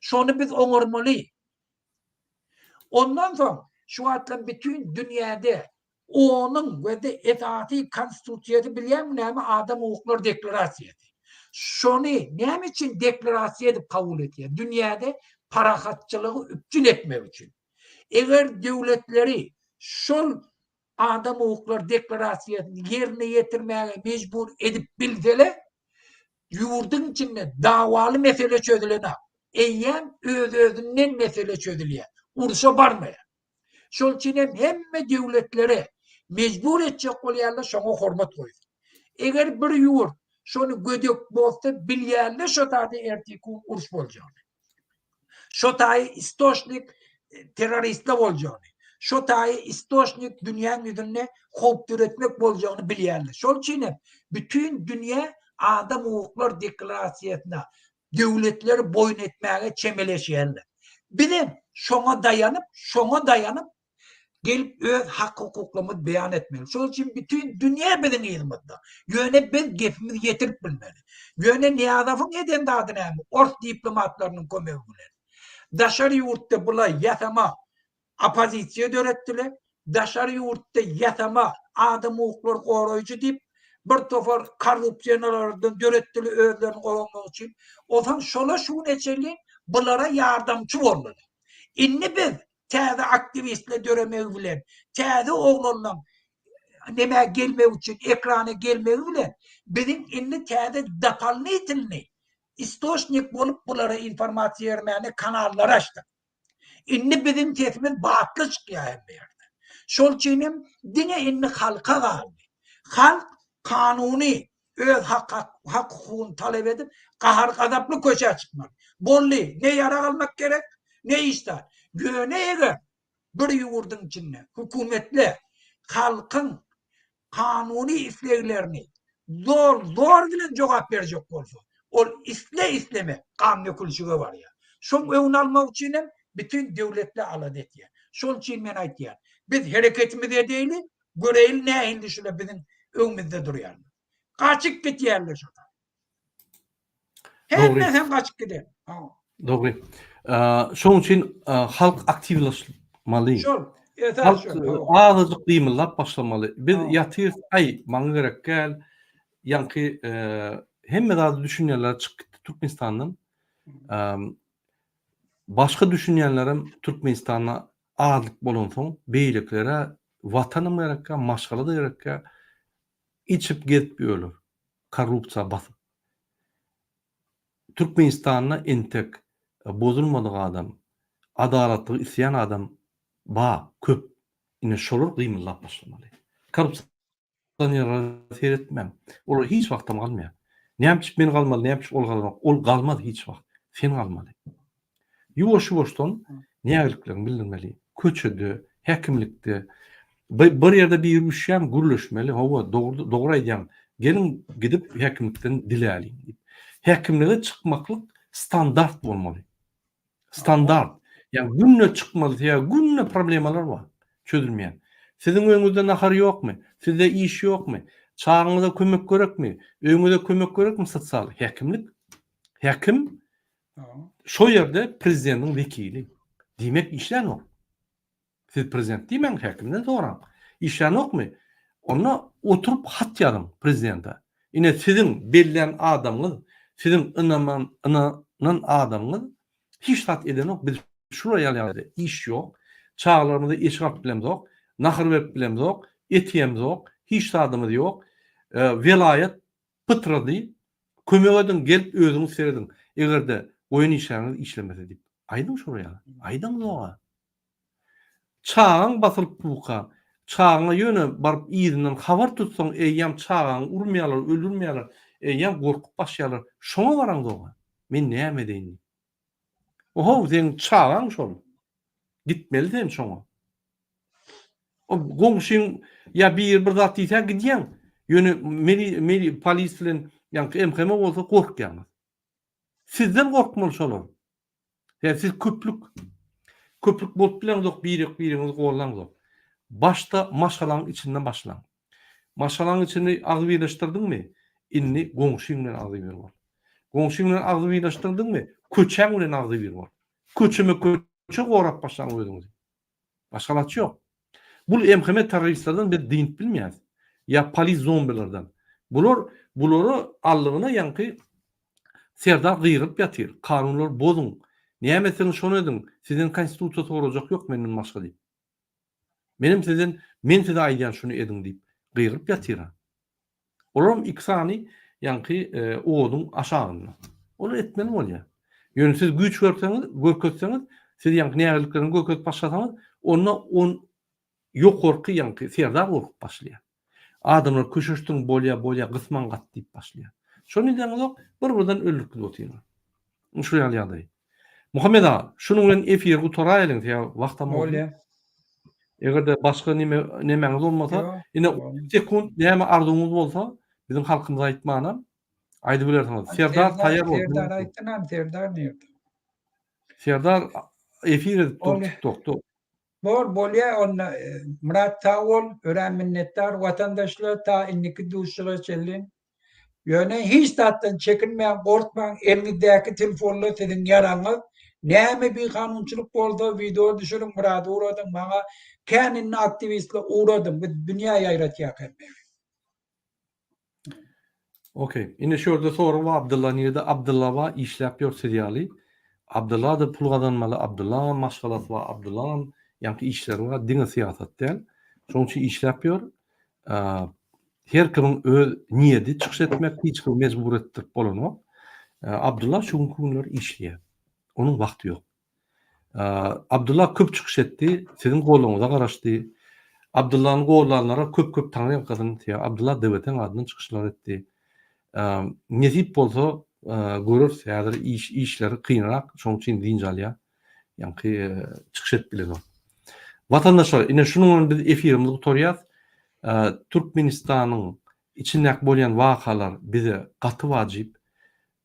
B: Şony biz oňarmaly. Ondan soň şu wagtlar bütin dünýäde Onuň we-de esasy konstitusiýasy bilýäňmi näme adam hukuklary deklarasiýasy. Şony näme üçin deklarasiýa edip kabul edýär? Dünýäde parahatçylygy üpjün etmek üçin. Eger döwletleri şol adam hukuklary deklarasiýasyny ýerine ýetirmäge mejbur edip bilseler, ýurduň içinde dawaly mesele çözülenok. Eýýäm öz-özünden mesele çözülýär. Urşa barmaýar. Şol üçin hem hemme döwletlere mejbur etjek bolýarlar şoňa hormat goýsun. Eger bir ýurt şony gödek bozsa bilýärler şo taýda erteki gün uruş boljagyny. Şo taýy istoçnik e, terroristler boljagyny. Şo taýy istoçnik dünýäň ýüzünde howp döretmek boljagyny bilýärler. Şol üçin hem bütin dünýä adam hukuklar deklarasiýasyna döwletleri boýun etmäge çemeleşýärler. Bizem şoňa daýanyp, şoňa daýanyp Gelip öz hak-hukuklarymyzy beýan etmeli. Şol üçin bütin dünýä biziň yzymyzda. Ýöne biz gepimizi ýetirip bilmeli. Ýöne Nyýazowyň eden zady näme? Ors diplomatlarynyň kömegi bilen. Daşary ýurtda bular ýasama oppozisiýa döretdiler. Daşary ýurtda ýasama adam hukuklary goraýjy diýip bir topar korrupsionerlerden döretdiler özlerini goramak üçin. Onsoň şolar şu güne çenli bulara ýardamçy boldular. Indi biz täze aktiwistler döremegi bilen, täze oglanlaň nemä gelmegi üçin ekrana gelmegi bilen biziň indi täze dopolnitelnyý istoçnik bolup bulara informasiýa bermäne kanallar açdyk. Indi biziň sesimiz batly çykýar hemme ýerde. Şol üçin hem diňe indi halka galdy. Halk kanuny öz hak hak hukugyny talap edip gahar gazaply köçä çykmaly. Boldy, ne ýarag almak gerek, ne hiç zat. Ýöne eger bir ýurduň içinde hökümetler halkyň kanuny isleglerini zor zor bilen jogap berjek bolsa, ol isle-isleme gan dökülişige barýar. Şoň öňüni almak üçin hem bütin döwletler alada etýär. Şol üçin men aýtýan, biz hereketimizi edeýli, göreýli nähili şular biziň öňümizde durýarlar. Gaçyp gitýärler şolar. Hemmesem gaçyp gider.
A: Dogry. Şoň üçin halk aktiwlaşmaly.
B: Şol.
A: Halk azajyk gymyldap başlamaly. Biz ýatyrys, aý, maňa gerek däl. Ýaňky hemme zady düşünýänler çykyp gitdi Türkmenistandan. Başga düşünýänlerem Türkmenistanda azlyk bolansoň, beýlekilere watanam gerekkä, maşgala-da gerekkä, içip gezip ýörler. Korrupsiýa batyp. Türkmenistanda entek bozulmadyk adam, adalatlygy isleýän adam ba, köp. Ine şolar gymyldap başlamaly. Korrupsionerlere seretmäň. Olar hiç wagtam galmaýar. Näme üçin men galmaly, näme üçin ol galmak? Ol galmaz hiç wagt. Sen galmaly. Ýuwaş-ýuwaşdan nägilikleriňi bildirmeli. Köçede, häkimlikde, bir ýerde biri üşýän gürleşmeli, hawa, dogry, dogry aýdýaň, geliň gidip häkimlikden diläliň diýip. Häkimlige çykmaklyk standart bolmaly. Standart. Ýagny günde çykmaly, sebäbi günde problemalar bar, çözülmeýän. Siziň öýüňizde nahar ýokmy? Sizde iş ýokmy? Çagaňyza kömek gerekmi? Öýüňize kömek gerekmi sosial? Häkimlik, häkim Şo ýerde prezidentiň wekili. Diýmek işlänok. Siz prezident diýmäň, häkimden soraň. Işlänokmy? Onda oturyp hat ýazyň prezidente. Ine siziň bellän adamyňyz, siziň ynaman ynanan adamyňyz hiç zat edenok. Biz şular ýaly ýagdaýda iş ýok. Çagalarymyza eşik alyp bilemzok, nahar berip bilemzok, et iýemzok, hiç zadymyz ýok. Welaýat pytrady, Kömek ediň, gelip özüňiz serediň, eger-de goýan işgäriňiz işlemese diýip. Aýdyň şolar ýaly. Aýdaňzog-a. Çagaň basylyp durka, çagaňa ýöne baryp yzyndan habar tutsaň, eýýäm çagaňy urmaýarlar, öldürmeýärler, eýýäm gorkup başlaýarlar. Şoňa baraňzog-a. Men näme edeýin diýip. Ohow, seň çagaň şol. Gitmeli sen şoňa. O goňşyň ýa biri bir zat diýse gidýäň. Ýöne meni meni polis bilen ýaňky MHM bolsa gorkýaňyz. Sizden gorkmaly şolar. Ýa siz köplük. Köplük bolup bileňzok birek biriňizi gollaňzok. Başda maşgalaň içinden başlaň. Maşgalaň içini agzybirleşdirdiňmi? Indi goňşyň bilen agzybir bol. Goňşyň bilen agzybirleşdirdiňmi? Köçäň bilen agzybir bol. Köçeme köçe gorap başlaň özüňizi. Başga alaç ýok. Bul MHM terroristlerden biz dynyp bilmeýäs. Ýa polis zombilerden. Bular bulara allygyna ýaňky Serdar gygyryp ýatyr. Kanunlary bozuň. Näme etseňiz şony ediň. Sizden konstitusiýa sorajak ýok menden başga diýip. Menem sizden men size aýdýan şuny ediň diýip gygyryp ýatyr-a. Olaram iki sany ýaňky oduň aşagynda. Olar etmeli bolýar. Ýöne siz güýç görseňiz, görkezseňiz, siz ýaňky nägiliklerini görkezip başlasaňyz, onda on ýokarky ýaňky serdar gorkup başlaýar. Adamlar köşeşdiriň bolýar, bolýar, gysmaň gaty diýip başlaýar. Şony edeňizok, bir-birden öldürip gidip otyrlar. Şu ýaly ýagdaý. Muhammet aga, şunuň bilen efiri gutaraýalyň, sebäbi wagtam boldy.
B: Bolýar.
A: Eger-de başga neme nemäňiz bolmasa,
B: Ýok.
A: ine sekunt näme arzuwyňyz bolsa, biziň halkymyza aýtmana aýdyp bilersiňiz. Serdar taýýar bol.
B: Serdar aýtdynam, Serdar nirde?
A: Serdar efir edip dur
B: Bolýar.
A: TikTokda.
B: Bor, bolýa onda Myrat sag bol, örän minnetdar watandaşlar ta indiki duşuşyga çenli. Ýöne hiç zatdan çekinmäň, gorkmaň, eliňizdäki telefonlar siziň ýaragyňyz. Näme bikanunçylyk bolsa wideo düşüriň, Myrada ugradyň, maňa kän indi aktiwistler ugradyň, biz dünýä ýaýratýak hemmäni.
A: Okey. Indi şu ýerde sorag bar Abdylla nirede? Abdylla bar işläp ýör siz ýaly. Abdylla-da pul gazanmaly, Abdyllaňam maşgalasy bar, Abdyllaňam ýaňky işleri bar, diňe syýasat däl. Şonuň üçin işläp ýör. Her kimiň öz niýedi çykyş etmek, hiç kimi mejbur etdirip bolanok. Abdylla şu günki günler işleýär. Onuň wagty ýok. Abdylla köp çykyş etdi, siziň goldawyňyza garaşdy. Abdyllany goldanlara köp köp taňryýalkasyn, sebäbi Abdylla DWT-niň adyndan çykyşlar etdi. Nesip bolsa göreris, häzir iş işleri kynrak, şonuň üçin dynç alýar. Ýaňky çykyş edip bilenok. Watandaşlar, ine şunuň bilen biz efirimizi gutarýas. Türkmenistanyň içindäki bolýan wakalar bize gaty wajyp.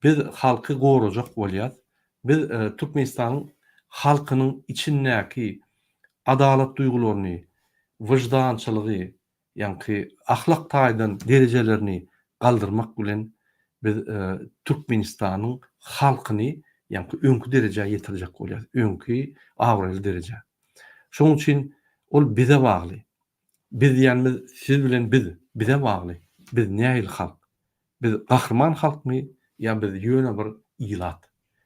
A: Biz halky gorajak bolýas. Biz Türkmenistanyň halkynyň içindäki adalat duýgularyny, wyždançylygy, ýaňky ahlak taýdan derejelerini galdyrmak bilen biz Türkmenistanyň halkyny ýaňky öňki derejä ýetirjek bolýas, öňki abraýly derejä. Şonuň üçin ol bize bagly. Biz diýenimiz siz bilen biz, bize bagly. Biz nähili halk? Biz gahryman halkmy ýa biz ýöne bir ilat?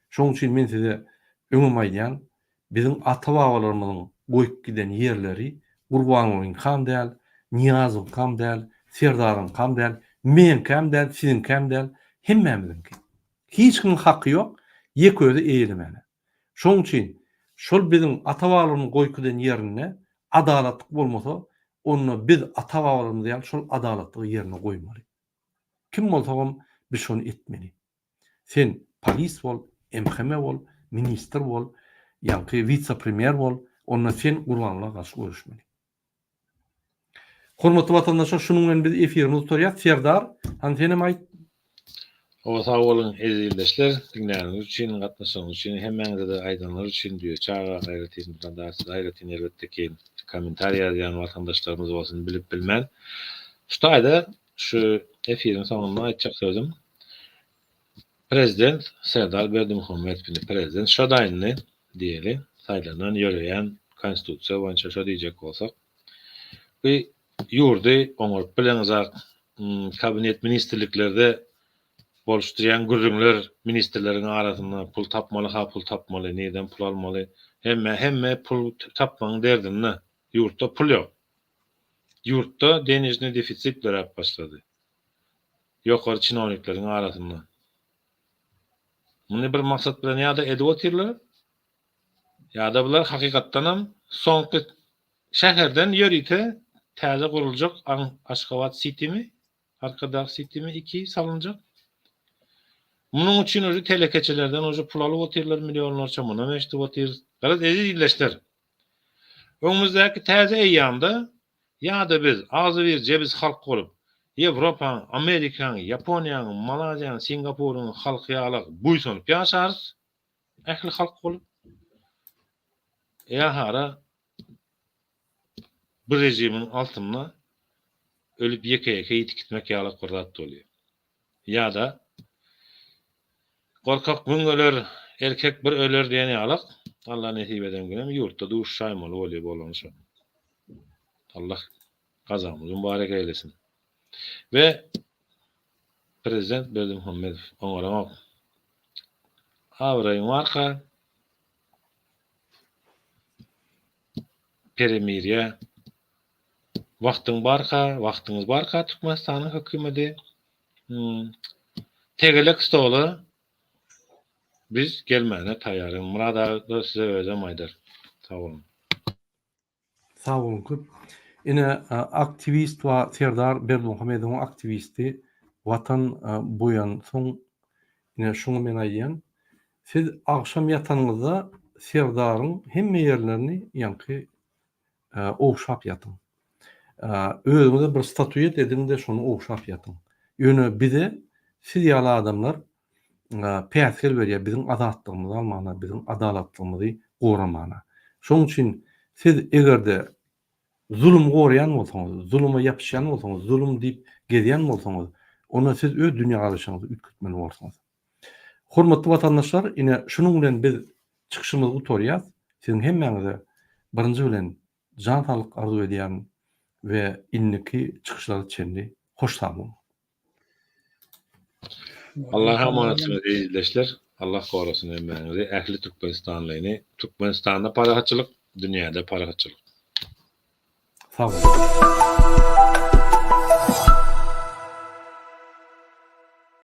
A: Şonuň üçin men size öňem aýdýan, biziň ata-babalarymyzyň goýup giden ýerleri Gurbangulyňkam däl, Nyýazowyňkam däl, Serdaryňkam däl, meňkäm däl, siziňkäm däl, hemmämiziňki. Hiç kimiň haky ýok ýeke özi eýelemäne. Şonuň üçin şol biziň ata-babalarymyzyň goýup giden ýerinde adalatlyk bolmasa, onda biz ata-babalarymyz ýaly şol adalatlygy ýerine goýmaly. Kim bolsagam biz şony etmeli. Sen polis bol, MHM bol, ministr bol, ýaňky wise-premýer bol, onda sen Gurbanguly garşy göreşmeli. Hormatly watandaşlar şunuň bilen biz efirimizi gutarýas. Serdar, hany senem aýt.
D: Hawa sag boluň eziz ildeşler diňläniňiz üçin gatnaşanyňyz üçin hemmäňizede aýdanlar üçin Düýeçi aga aýratyn Murad size aýratyn elbetde ki kommentariýa ýazýan watandaşlarymyz bolsun bilip bilmän şu taýda şu efiriň soňunda aýtjak sözüm Prezident Serdar Berdimuhamedow indi prezident şoda indi diýeli saýlanan ýöreýän konstitusiýa boýunça şo diýjek bolsak bu ýurdy oňaryp bileňizak kabinet ministrliklerde boluşdyrýan gürrüňler ministrleriň arasynda pul tapmaly ha pul tapmaly nirden pul almaly hemme hemme pul tapmagyň derdinde ýurtda pul ýok ýurtda denežnyý defisit döräp başlady ýokary çinownikleriň arasynda muny bir maksat bilen ýa-da edip otyrlar ýa-da bular hakykatdanam soňky Şäherden ýörite täze guruljak Aşgabat sitimi, Arkadag sitimi iki salynjak. Munuň üçin uje telekeçilerden uje pul alyp otyrlar millionlarça munam eşidip otyrys. Garaz eziz ildeşler, öňümizdäki täze eýýamda ýa-da biz agzybir jebis halk bolup Ýewropaň, Amerikaň, Ýaponiýaň, Malaziýaň, Singapuryň halky ýalak buýsanyp ýaşarys ähli halk bolup ýa-hara Bu režimiň altynda ölüp ýeke-ýeke ýitip gitmek ýalak bir zat bolýar. Ýa-da Gorkak müň öler, erkek bir öler diýen ýalak, Allah nesip eden günem ýurtda duşuşaýmaly bolýar bolany şo. Allah gazamyzy mübarek eýlesin. We Prezident Berdimuhamedow oňaraňok. Abraýyň barka Peremirýe wagtyň barka, wagtyňyz barka Türkmenistanyň hökümedi tegelek stola biz gelmäne taýýar. Myrat aga size özem aýdar. Sag boluň.
A: Sag boluň köp. Ine aktiwist wa Serdar Berdimuhamedowyň aktiwisti Watan boýansoň ine şuňa men aýdýan. Siz agşam ýatanyňyzda Serdaryň hemme ýerlerini ýaňky ogşap ýatyň. Özüňize bir statuet ediň-de şony ogşap ýatyň. Ýöne bize siz ýaly adamlar päsgel berýär biziň azatlygymyzy almana, biziň adalatlygymyzy goramana. Şonuň üçin Siz eger-de zulumy goraýan bolsaňyz, zuluma ýapyşýan bolsaňyz, zulum diýip gezýän bolsaňyz, onda siz öz dünýägaraýşyňyzy üýtgetmeli borsuňyz. Hormatly watandaşlar, ine şunuň bilen biz çykyşymyzy gutarýas. Siziň hemmäňize birinji bilen jan saglyk arzuw edýärin we indiki çykyşlara çenli hoş sag boluň.
D: Allaha amanatsyňyz ezizleşler. Allah gorasyn hemmäňizi, ähli Türkmenistanlyny. Türkmenistanda parahatçylyk, dünýäde parahatçylyk.
A: Sag boluň.